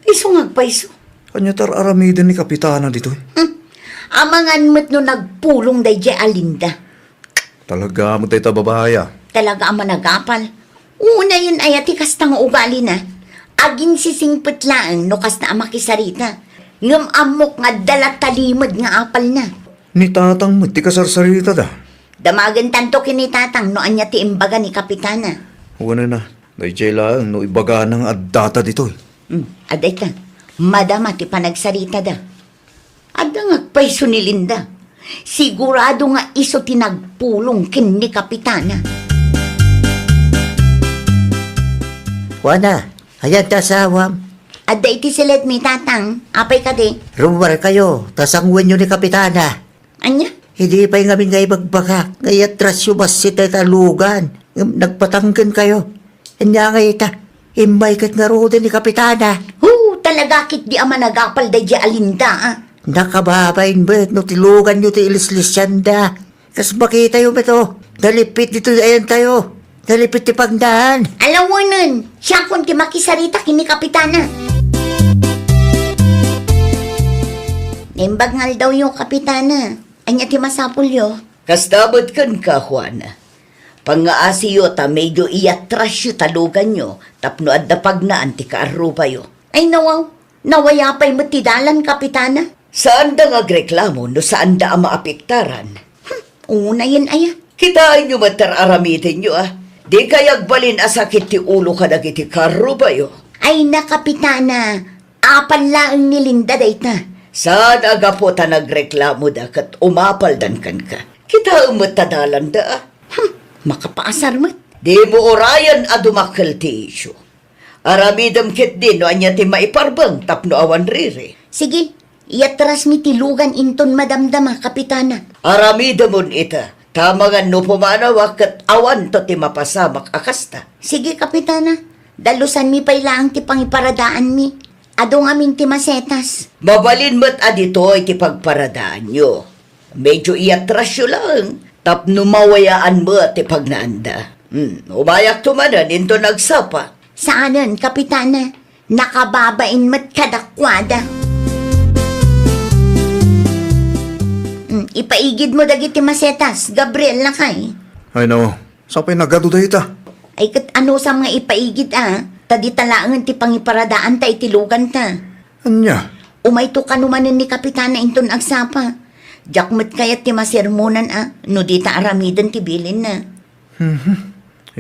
Isu nga agpayso. Ania ti ar-aramiden ni Kapitana ditoy? Hmm. Amangan met no nagpulong dayjay a Linda. Talaga met dayta babai, ah. Talaga a managapal. Unayen aya ti kasta nga ugalina. Aginsisingpet laeng no kasta a makisarita. Ngem ammok nga adda la talimed nga apalna. Ni Tatang met ti kasarsaritada. Damagentanto ken ni Tatang no ania ti imbaga ni Kapitana. Wen a, dayjay laeng no ibagana nga addata ditoy. Hmm, adda ita. Madama ti panagsaritada. Adda nga agpayso ni Linda. Sigurado nga isu ti nagpulong ken ni Kapitana. Juana, ayan ti asawam. Adda iti siledmi, Tatang. Apay kadi? Rummuarkayo, ta sangwenyo ni Kapitana. Ania? Idi pay ngamin nga ibagbagak nga iatrasyo bassit dayta a lugan, ngem nagpatangkenkayo. Ania ngay ita? Immay ket ngaruden ni Kapitana. Hu, talaga ketdi a managapal daydi a Linda, ah. Nakababain met no ti luganyo ti ilislisianda. Kas makitayo met, oh, nalipit ditoy ayantayo. Nalipit ti pagnaen. Alawenen, siakon ti makisarita ken ni Kapitana. Naimbag nga aldawyo, Kapitana. Ania ti masapulyo? Kasta met kenka, Juana. Pangngaasiyo ta medio iatrasyo ta luganyo tapno adda pagnaan ti kaarrubayo. Ay, nawaw. Nawaya pay met ti dalan, Kapitana. Saanda nga agreklamo no saanda a maapektaran. Hmm, unayen aya. Kitaenyo met ti ar-aramidenyo, ah. Dikay agbalin a sakit ti ulo kadagiti kaarrubayo. Ay na, Kapitana, apal laeng ni Linda dayta. Saan a gapu ta nagreklamoda ket umapaldan kenka. Kitaem met ta dalanda, ah. Hmm, makapaasar met. Dimo urayen a dumakkel ti isyu. Aramidem ketdi no ania ti maiparbeng tapno awan riri. Sige, iatrasmi ti lugan inton madamdama, Kapitana. Aramidemon ita, ta amangan no pumanawak ket awanto ti mapasamak a kasta. Sige, Kapitana. Dalusanmi pay laeng ti pangiparadaanmi. Adu ngamin ti masetas. Mabalin met a ditoy ti pagparadaanyo. Medio iatrasyo laeng tapno mawayaan met ti pagnaanda. Hmm, umayakto manen inton agsapa. Saanen, Kapitana. Nakababain met kadakuada. Hmm, ipaigidmo dagiti masetas, Gabriel, lakay. Ay, no. Sapay nagadu dayta. Ay, ket anusam nga ipaigid, a? Ta dita laengen ti pangiparadaanta iti luganta. Ania? Umayto kano manen ni Kapitana inton agsapa. Diak met kayat ti masermonan, a, no dita aramiden ti bilinna. Mhm.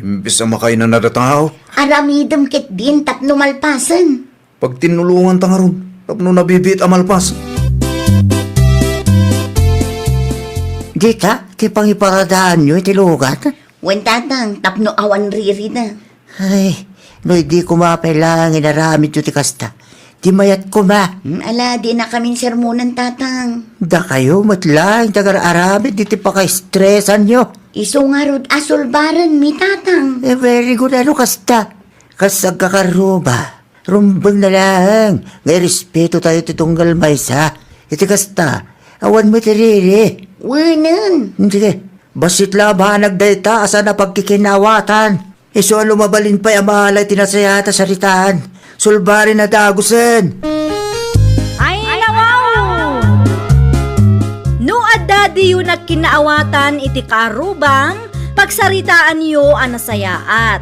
Imbes a makainanada tao. Aramidem ketdin tapno malpasen. Pagtinnulonganta ngarud, tapno nabibiit a malpas. Dita, ti pangiparadaanyo iti lugat? Wen, Tatang, tapno awan ririda. Ay, no idi koma pay laeng inaramidyo ti kasta, di mayat koma. Hmm, ala, dinakamin sermonan, Tatang. Dakayo met laeng ti agar-aramid iti pakaestresanyo. Isu ngarud a sulbarenmi, Tatang. Eh, very good, ano kasta? Kas agkakarruba. Rumbeng na laeng nga irespeto tayo ti tunggal maysa. Iti kasta, awan met ti riri. Wenen. Hmm, sige. Bassit la a banag dayta a saan a pagkikinaawatan. Isu a no mabalin pay a maala iti nasayaat a saritaan, sulbarin a dagusen. Ay, nawaw! No adda diyo nagkinaawatan iti kaarrubam, pagsaritaanyo a nasayaat.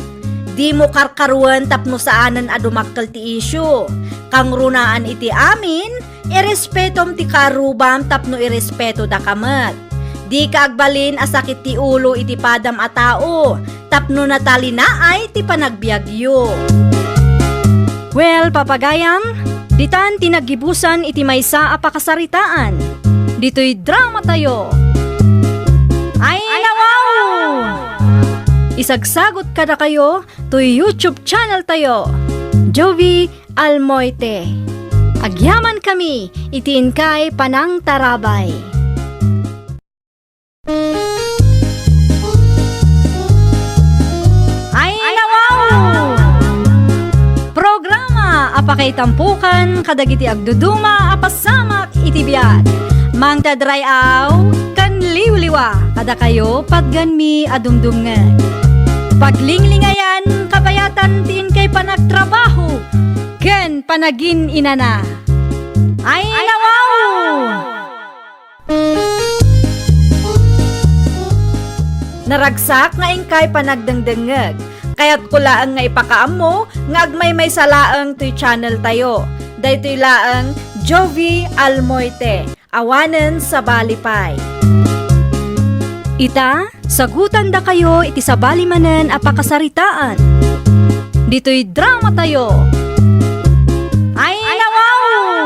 Dimo karkaruen tapno saanen a dumakkel ti isyu. Kangrunaan iti amin, irespetom ti kaarrubam tapno irespetodaka met. Dika agbalin a sakit ti ulo iti padam a tao tapno natalinaay ti panagbiagyo. Well, papagayam, ditan ti naggibusan iti maysa a pakasaritaan. Ditoy drama tayo. Ay, nawaw! Isagsagot kadakayo toy YouTube channel tayo, Jovi Almoite. Agyaman kami iti inkay panangtarabay. Ay, nawaw! Programa a pakaitampukan kadagiti agduduma a pasamak iti biag. Mangted ray-aw ken liwliwa kadakayo, patganmi a dumdumngeg. Paglinglingayan, kabayatan ti inkay panagtrabaho ken panagin-inana. Ay, nawaw! Naragsak nga inkay panagdengdengngeg. Kayatko laeng nga ipakaammo nga agmaymaysa laeng toy channel tayo. Daytoy laeng Jovi Almoite, awanen sabali pay. Ita, sagutandakayo iti sabali manen a pakasaritaan. Ditoy drama tayo. Ay, nawaw!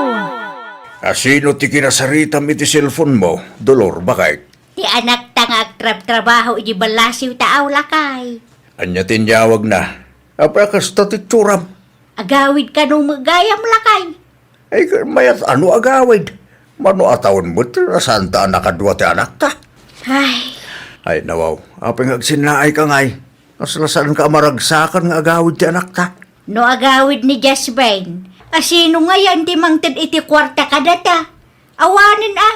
Asino ti kinasaritam iti cellphone mo, Dolor, baket? Ti anakta nga agtrabtrabaho iti ballasiw ta aw, lakay. Ania ti inyawagna? Apay a kasta ti itsuram? Agawid kano met gayam, lakay? Ay, mayat ano agawid? Mano a tawen met, saan ta a nakadua ti anakta? Ay. Ay, nawaw. Apay nga agsinnaayka ngay? Kasla saanka a maragsakan nga agawid ti anakta? No agawid ni Jasmine, asino ngayen ti mangted iti kuarta kadata? Awanen a,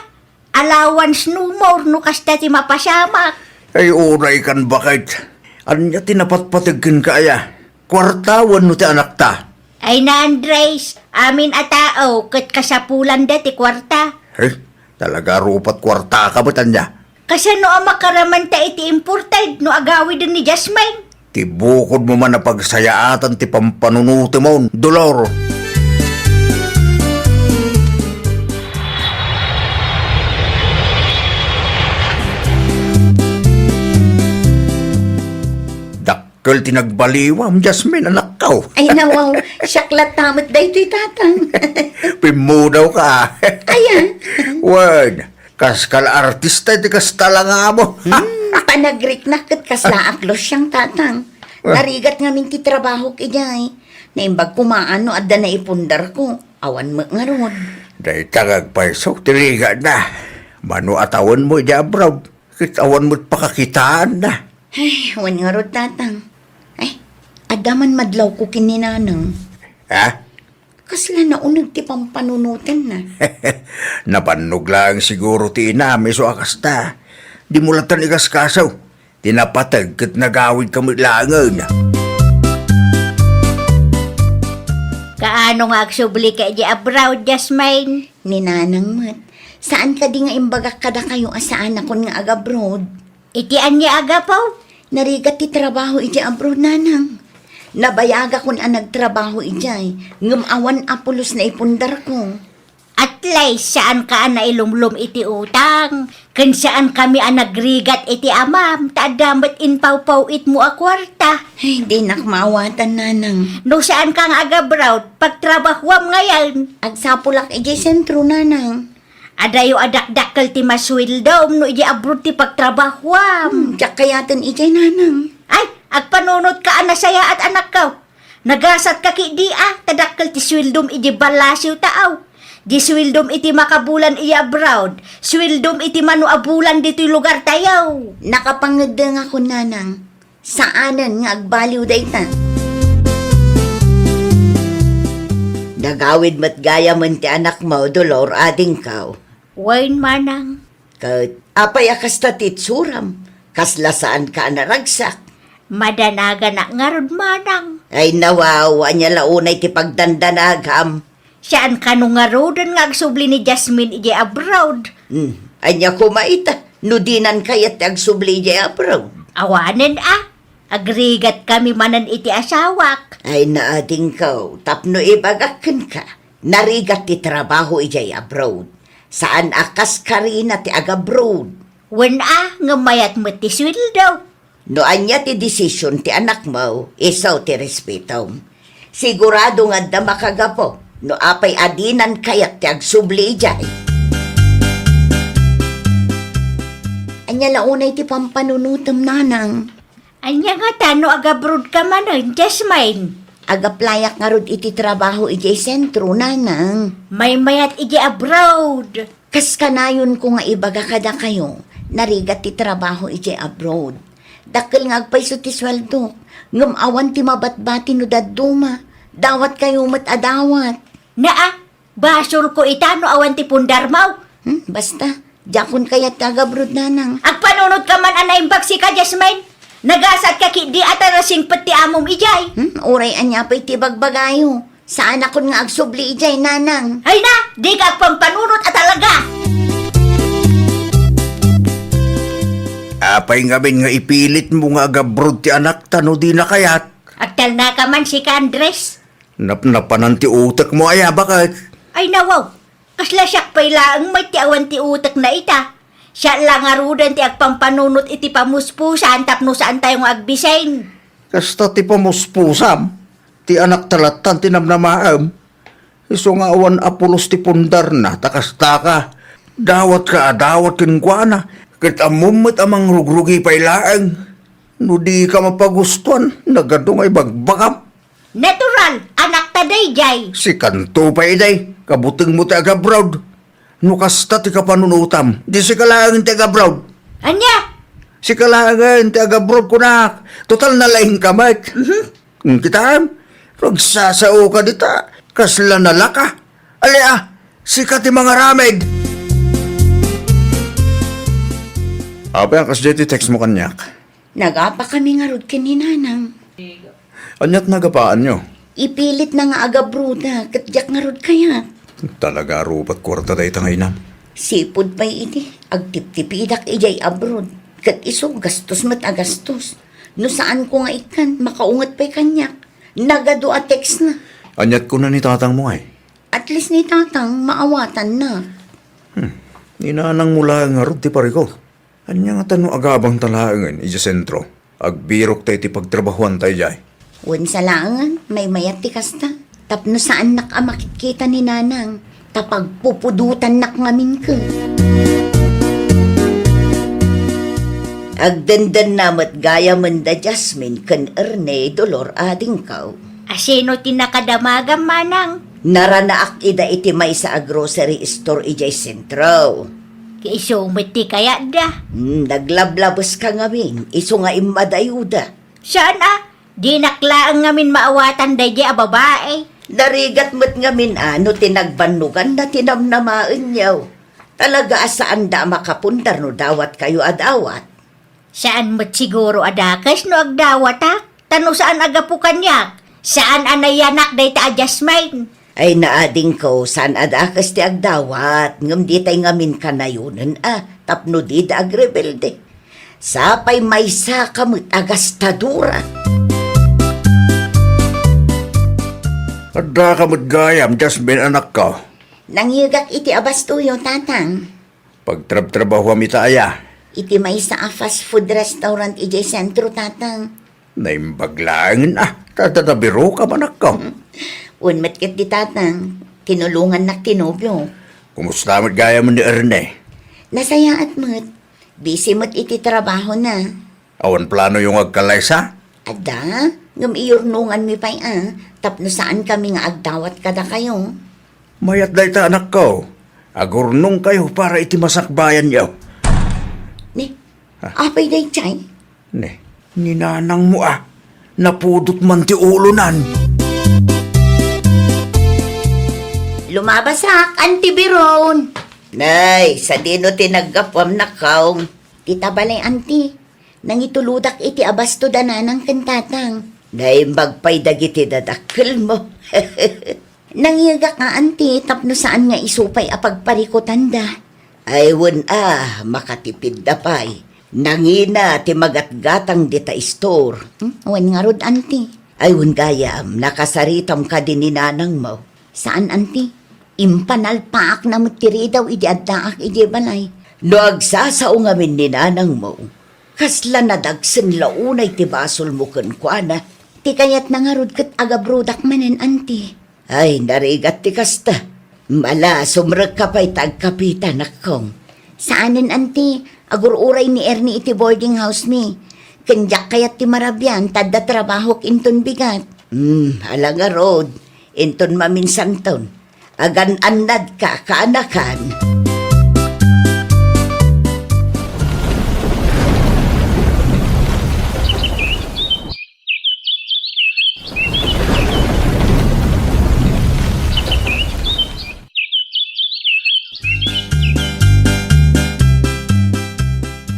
allowance no more no kasta ti mapasamak. Ay, unay kan baket. Ania ti napatpateg kenka aya? Kuarta wenno ti anakta? Ay, na Andres, amin a tao ket kasapulanda ti kuarta. Eh, talaga rupat kuartaka met ania? Kasano a makaramanta iti imported no agawiden ni Jasmine? Ti bukodmo man a pagsayaatan ti pampanunotemon, Dolor. Dakkel ti nagbaliwam, Jasmine, anakko. Ay, nawaw, siak latta met daytoy, tatang. Pimmudawka. Ayan. Wen, kaskala artista iti kasta la nga amo. Hmm, panagriknak ket kasla aklos siang, tatang. Ah. Narigat ngamin ti trabahok idiay. Naimbag koma no adda naipundarko. Awan met ngarud. Dayta nga agpayso ti rigatna. Mano a tawenmo idiay abroad? Ket awan met pakakitaanna. Ay, wen ngarud, tatang. Ay, adda man madlawko ken ni nanang. Ha? Kasla nauneg ti pampanunotenna. Nabannog laeng siguro ti inam, isu a kasta. Dimo latta igaskaso. Ti napateg ket nagawidka met laengen. Kaano nga agsublika idiay abroad, Jasmine? Ni nanang met. Saan kadi nga imbagak kadakayo a saanakon nga agabroad? Iti ania a gapu? Narigat ti trabaho iti abroad, nanang. Nabayagakon a nagtrabaho idiay, ngem awan a pulos naipundarko. At least, saanka a nailumlom iti utang, ken saankami a nagrigat iti amam, ta adda met impawpaw-itmo a kuarta. Ay, dinak maawatan, nanang. No saanka nga agabroad, pagtrabahuam ngayen. Agsapulak idiay sentro, nanang. Adayo a dakdakkel ti masueldom no idiay abroad ti pagtrabahuam. Hmm, diak kayaten idiay, nanang. Ay, agpanunotka a nasayaat, anakko. Nagasatka ketdi a, ta dakkel ti sueldom idiay ballasiw ta aw. Di sueldom iti makabulan idiay abroad, sueldom iti mano a bulan ditoy lugar tayo. Nakapangeddengakon, nanang. Saanen nga agbaliw dayta. Nagawid met gayamen ti anakmo, Dolor, adingko. Wen, manang. Ket apay a kasta ti itsuram? Kasla saanka a naragsak? Madanaganak ngarud, manang. Ay, nawaw, ania la unay ti pagdandanagam? Saan kano ngaruden nga agsubli ni Jasmine idiay abroad? Hmm, ania koma ita, no dinan kayat ti agsubli idiay abroad? Awanen a, agrigat kami manen iti asawak. Ay, naadingkaw, tapno ibagak kenka, narigat ti trabaho idiay abroad. Saan a kas Karina ti agabroad. Wen a, ngem mayat met ti sueldo. No ania ti desisyon ti anakmo, isu ti respetom. Sigurado nga adda makagapu no apay a dinan kayat ti agsubli idiay. Ania la unay ti pampanunotem, nanang? Ania ngata no agabroad ka manen, Jasmine? Agaplayak ngarud iti trabaho idiay sentro, nanang. Maymayat idiay abroad. Kas kanayonko nga ibaga kadakayo, narigat ti trabaho idiay abroad. Dakkel nga agpayso ti sueldo, ngem awan ti mabatbati no dadduma. Dawatkayo met a dawat. Naa, basolko ita no awan ti pundarmo. Hmm, basta, diakon kayat ti agabroad, nanang. Agpanunot ka man a naimbag sika, Jasmine. Nagasat ka ketdi a tarasingpet ti amom idiay. Hmm, uray ania pay ti bagbagayo. Saanakon nga agsubli idiay, nanang. Ay na, dika agpampanunot a talaga! Apay ngamin nga ipilitmo nga agabroad ti anakta no dina kayat? Agtalnaka man sika, Andres. Napnapanan ti utekmo aya, baket? Ay, nawaw. Kasla siak pay laeng met ti awan ti utekna ita. Siak la ngaruden ti agpampanunot iti pamuspusan tapno saantayo nga agbisin. Kasta ti pamuspusam, ti anakta lattan ti namnamaem. Isu nga awan a pulos ti pundarna, ta kastaka. Dawatka a dawat kenkuana, ket ammom met a mangrugrugi pay laeng. No dika mapagustuan, nagadu nga ibagbagam. Natural, anakta daydiay. Sikanto pay idi, kabutengmo ti agabroad. No kasta ti kapanunotam, di sika laengen ti agabroad. Ania? Sika laengen ti agabroad, kunak. Total, nalaingka met. Mhm. Kitaem, agsasaoka dita. Kasla nalaka. Ali a, sika ti mangaramid. Apay a kasdiay ti text mo kaniak? Nagapakami ngarud ken ni Nanang. Aniat nagapaanyo? Ipilitna nga agabroad, ket diak ngarud kayat. Talaga a rubat kuarta dayta nga inam. Sipud pay idi, agtiptipidak idiay abroad. Ket isu, gastos met a gastos. No saanko nga ikkan, makaunget pay kaniak. Nagadu a textna. Aniat kuna ni tatangmo, ay? At least ni tatang, maawatanna. Hmm. Ni nanangmo laeng ngarud ti parikor. Ania ngata no agabangta laengen idiay sentro? Agbirokta iti pagtrabahuanta idiay. Wen sa laengen, maymayat ti kasta. Tapno saannak a makitkita ni Nanang, ta pagpupudotannak ngamin ket. Agdendenna met gayamen da Jasmine ken Erne, Dolor, adingko. Asino ti nakadamagam, manang? Naranaak ida iti maysa a grocery store idiay sentro. Isu met ti kayatda. Hmm, naglablabeska ngamin, isu nga immadayoda. Saan a, dinak laeng ngamin maawatan daydiay a babai. Narigat met ngamin a no ti nagbannoganna ti namnamaenyo. Talaga a saanda a makapundar no dawatkayo a dawat. Saan met siguro a dakes no agdawatak, ta no saan a gapu kaniak, saan a nayanak dayta a Jasmine. Ay, naadingko, saan a dakes ti agdawat, ngem ditay ngamin kanayonen a, tapno dida agrebelde. Sapay maysaka met a gastadora. Addaka met gayam, Jasmine, anakko. Nangyegak iti abastoyo, Tatang. Pagtrabtrabahuam ita aya? Iti maysa a fast food restaurant idiay sentro, Tatang. Naimbag laengen a, ta, ta, nabirokam, anakko. Wen met ketdi, Tatang, tinulongannak ti nobio. Kumusta met gayam ni Erne? Nasayaat met. Busy met iti trabahona. Awan planoyo nga agkalaysa? Adda, ngem iyurnonganmi pay a, tapno saankami nga agdawat kadakayo. Mayat dayta, anakko. Agurnongkayo para iti masakbayanyo. Ni, ah, apay daydiay? Ni, ni nanangmo a. Napudot man ti ulonan. Lumabasak, Auntie Biron. Nay, sadino ti naggapuam, nakkaw? Ti ta balay, Auntie. Nangitulodak iti abasto da nanang ken tatang. Naimbag pay dagiti dadakkelmo. Nangiyegak a, anti, tapno saan nga isu pay a pagparikutanda. Ay, wen a, makatipidda pay. Nangina ti magatgatang dita istor. Hmm? Wen ngarud, anti. Ay, wen gayam, nakasaritam kadi ni nanangmo? Saan, anti. Impanalpaakna met ti ridaw idi addaak idiay balay. No agsasao ngamin ni nanangmo, kasla nadagsen la unay ti basolmo kenkuana? Ti kayatna ngarud ket agabrodak manen, anti. Ay, narigat ti kasta. Mala, sumrekka pay ta agkapita, nakkong. Saanen, anti. Agur-uray ni Ernie iti boarding house mi. Ken diak kayat ti marabian, ta adda trabahok inton bigat. Hmm, ala ngarud. Inton maminsanton. Agan-annadka, kaanakan.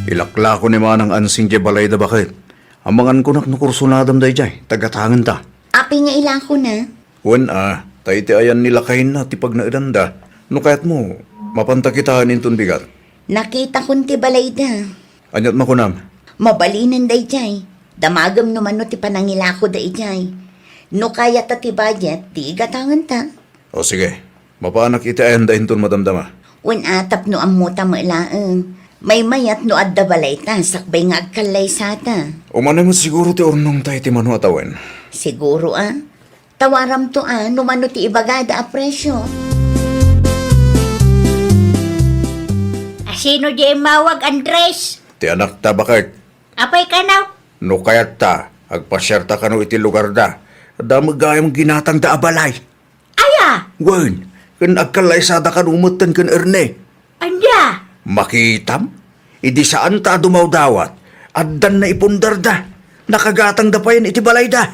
Ilaklako ni Manang Ansing diay balayda, baket. Amangan kunak no kursunadam daydiay, ta gatangenta. Apay nga ilakona? Wen a, ta iti ayan ni lakayna ti pagnaedanda. No kayatmo, mapanta kitaen inton bigat. Nakitakon ti balayda. Ania't makunam? Mabalinen daydiay. Damagem no mano ti panangilakoda idiay. No kayata ti budget, di gatangenta. O sige, mapanak iti ayanda inton madamdama. Wen a, tapno ammota met laeng. Maymayat no adda balayta, sakbay nga agkallaysata. Umanay met siguro ti urnongta iti mano a tawen. Siguro a. Tawaramto a, no mano ti ibagada a presio. Asino di immawag, Andres? Ti anakta, baket. Apay kano? No kayatta, agpasiarta kano iti lugarda. Adda met gayam ginatangda a balay. Aya? Wen, ken agkallaysada kano metten ken Erne. Ania? Makitam? Idi saanta a dumawdawat, addan naipundarda. Nakagatangda payen iti balayda.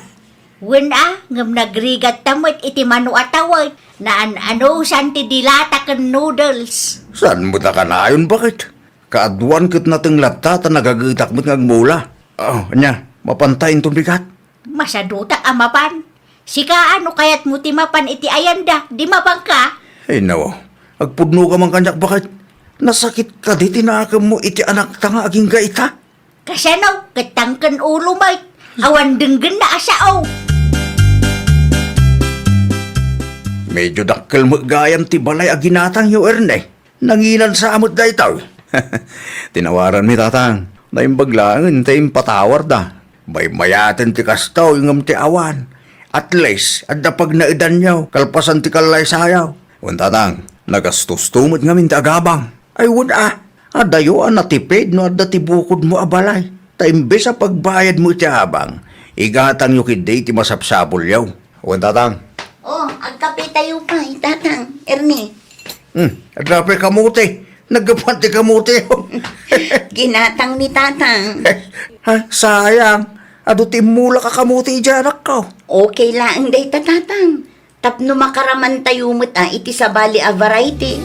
Wen a, ngem nagrigatta met iti mano a tawen. Naan-anusan ti dilata ken noodles. Saan met a kanayon, baket? Kaaduan ket nateng latta ta nagagetak met nga agmula. O, ania, mapanta inton bigat? Masadutak a mapan. Sika a, no kayatmo ti mapan iti ayanda, di mapanka? Ay, nawaw. Agpudnoka man kaniak, baket. Nasakit kadi ti nakemmo iti anakta nga agingga ita? Kasano? Ket tangken ulo met. Awan denggenna a sao. Medio dakkel met gayam ti balay a ginatangyo, Erne. Nanginan sa met daytoy. Tinawaranmi, Tatang. Naimbag laengen ta impatawarda. Maymayaten ti kastoy ngem ti awan. At least, adda pagnaedanyo, kalpasan ti kallaysayo. Wen, Tatang, nagastusto met ngamin ti agabang. Ay, wen a, adayo a natipid no adda ti bukodmo a balay. Ta imbes a pagbayadmo iti abang, igatangyo ketdi ti masapsapulyo. Wen, Tatang. O, agkapetayo pay, Tatang, Ernie. Hmm, adda pay kamote. Naggapuan ti kamote. Ginatang ni Tatang. Ha, sayang. Adu ti immulak a kamote idiay, anakko. Okay laeng dayta, Tatang. Tapno makaramantayo met a iti sabali a variety.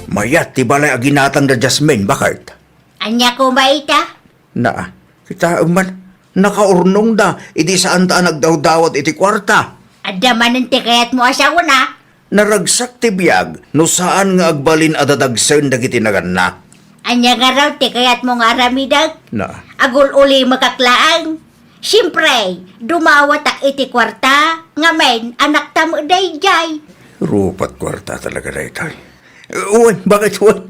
Mayat ti balay a ginatang da Jasmine, baket? Ania koma ita? Na, kitaem man, nakaurnongda idi saanta a nagdawdawat iti kuarta. Adda manen ti kayatmo a saona? Naragsak ti biag no saan nga agbalin a dadagsen dagiti naganna. Ania ngarud ti kayatmo nga aramidek? Na. Agul-ulimekak laeng. Siempre, dumawatak iti kuarta, ngamin, anakta met daydiay. Rupat kuarta talaga daytoy. Wen, baket wen?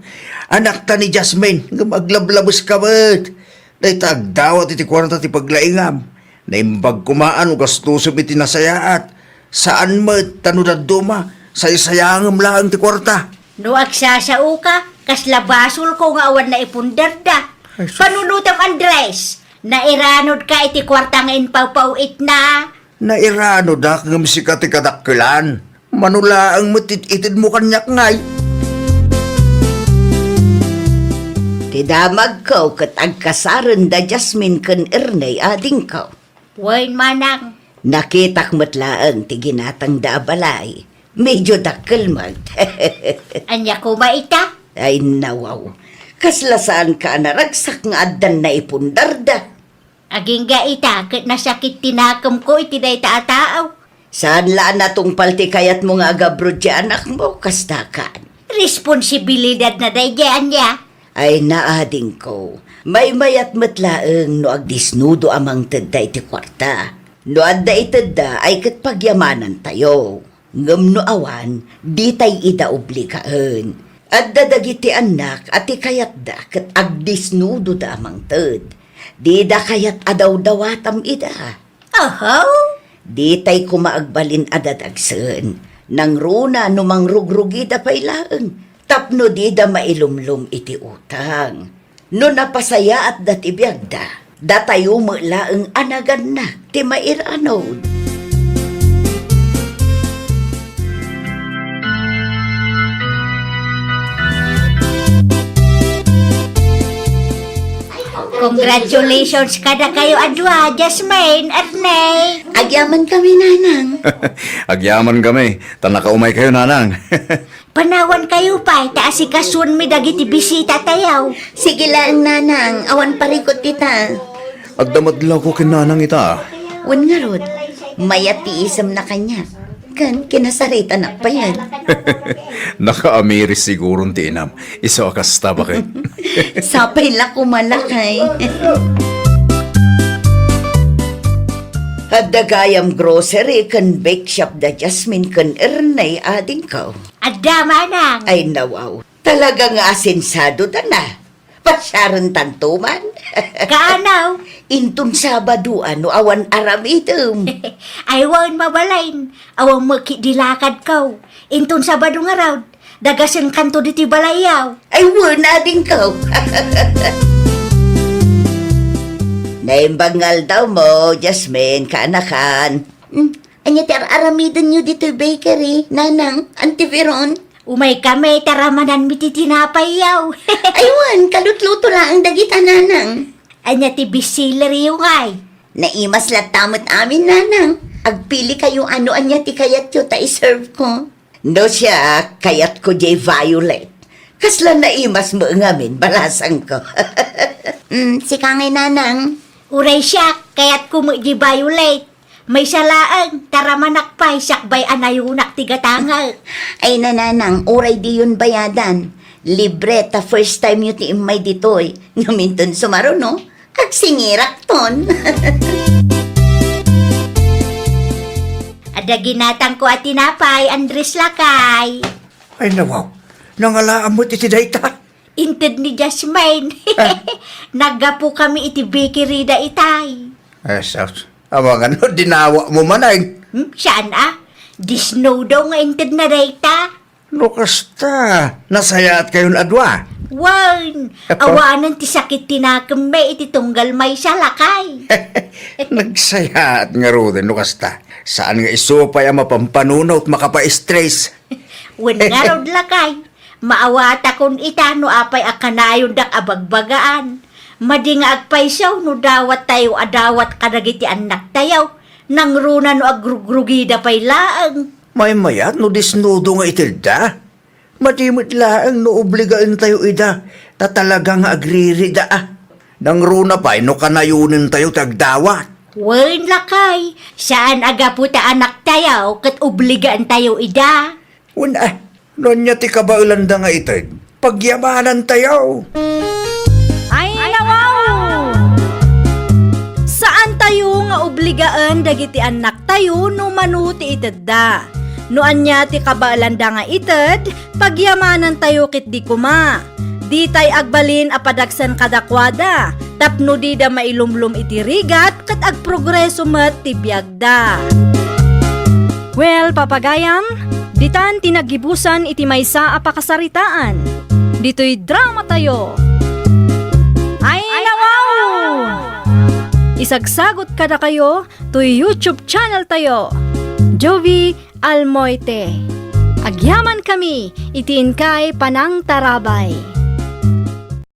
Anakta ni Jasmine, ngem aglablabeska met. Dayta agdawat iti kuarta ti paglaingam. Naimbag koma a no gastusem iti nasayaat. Saan met ta no dadduma, saysayangem laeng ti kuarta. No agsasaoka, kasla basolko nga awan naipundarda. Ay, sus. Panunutem, Andres, nairanodka iti kuarta nga impawpaw-itna. Nairanodak ngem sika ti kadakkelan. Mano laeng met it-itedmo kaniak ngay. Ti damagko ket agkasaren da Jasmine ken Erney, adingko. Wen, manang. Nakitak met laeng ti ginatangda a balay. Medyo dakkel met. Ania koma ita? Ay, nawaw. Kasla saanka a naragsak nga addan naipundarda. Agingga ita ket nasakit ti nakemko iti dayta a tao. Saan la a natungpal ti kayatmo nga agabrod ti anakmo, kasta kan? Responsibilidadna daydiay ania? Ay, naadingko. Maymayat met laeng no agdisnudo a mangtedda iti kuarta. No adda itedda ay ket pagyamanantayo. Ngem no awan, ditay ida obligaen. Adda dagiti annak a ti kayatda ket agdisnudoda a mangted. Dida kayat a dawdawatam ida. Oho. Ditay koma agbalin a dadagsen. Nangruna no mangrugrugida pay laeng tapno dida mailumlom iti utang. No napasayaatda ti biagda, datayo met laeng a nagannag ti mairanod. Congratulations kadakayo a dua, Jasmine, Ernest. Agyamankami, Nanang. Agyamankami, ta nakaumaykayo, Nanang. Panawankayo pay, ta asikasuenmi dagiti bisitatayo. Sige laeng, Nanang, awan parikut ita. Agdamag lako ken Nanang ita. Wen ngarud, mayat ti isemna kaniak. Ken kinasaritanak payen. Nakaamiris siguron ti inam. Isu a kasta, baket. Sapay la koma, lakay. Adda gayam grocery ken bake shop da Jasmine ken Ernest, adingko. Adda, manang. Ay, nawaw. Talaga nga asensadoda na. Pasiarentanto man. Kaanaw? Inton Sabado a no awan aramidem. Ay, wen, mabalin. Awan met ketdi lakadko. Inton Sabado ngarud, dagasenkanto ditoy balayyo. Ay, wen, adingko. Naimbag nga aldawmo, Jasmine, kaanakan. Hmm, ania ti ar-aramidenyo ditoy bakery, Nanang, Auntie Veron? Umaykami, ta ramananmi ti tinapayyo. Ay, wen, kalutluto laeng dagita, Nanang. Ania ti bestselleryo ngay? Naimas latta met amin, Nanang. Agpilikayo no ania ti kayatyo ta iserveko. No siak, kayatko diay violet. Kasla naimas met ngamin, balasangko. Mm, sika ngay, Nanang? Uray siak, kayatko met diay violet. Maysa laeng, ta ramanak pay sakbay a nayonak ti gatangek. Ay, Nanang, uray diyon bayadan. Libre ta first time yo ti immay ditoy. Ngem inton sumaruno, agsingirakton. Adda ginatangko a tinapay, Andres, lakay. Ay, nawaw. Nangalaam met iti dayta. Inted ni Jasmine. Ah. Naggapokami iti bakery da itay. Ay, sus. Amangan no dinawatmo manen. Hmm? Saan a? Disnudo nga inted na dayta. No kasta, nasayaatkayon a dua. Wen, apo, awanen ti sakit ti nakemmi iti tunggal maysa, lakay. Nagsayaat ngaruden no kasta. Saan nga isu pay a mapampanuno ket makapa-stress. Wen ngarud, lakay. Maawatakon ita no apay a kanayondak a bagbagaan. Madi nga agpayso no dawattayo a dawat kadagiti annaktayo. Nangruna no agrugrugida pay laeng. Maymayat no disnudo nga itedda. Madi met laeng no obligaentayo ida, ta talaga nga agririda a. Nangruna pay no kanayonentayo ti agdawat. Wen, lakay, saan a gapu ta anaktayo ket obligaentayo ida. Wen a, no ania ti kabaelanda nga ited, pagyamanantayo. Ay, nawaw! Saantayo nga obligaen dagiti annaktayo no mano ti itedda. No ania ti kabaelanda nga ited, pagyamanantayo ketdi koma. Ditay agbalin a padagsen kadakuada, tapno dida mailumlom iti rigat ket agprogreso met ti biagda. Well, papagayam, ditan ti naggibusan iti maysa a pakasaritaan. Ditoy dramatayo. Ay, nawaw! Isagsagot kadakayo toy YouTube channel tayo, Jovie Almoite. Agyamankami iti inkay panangtarabay.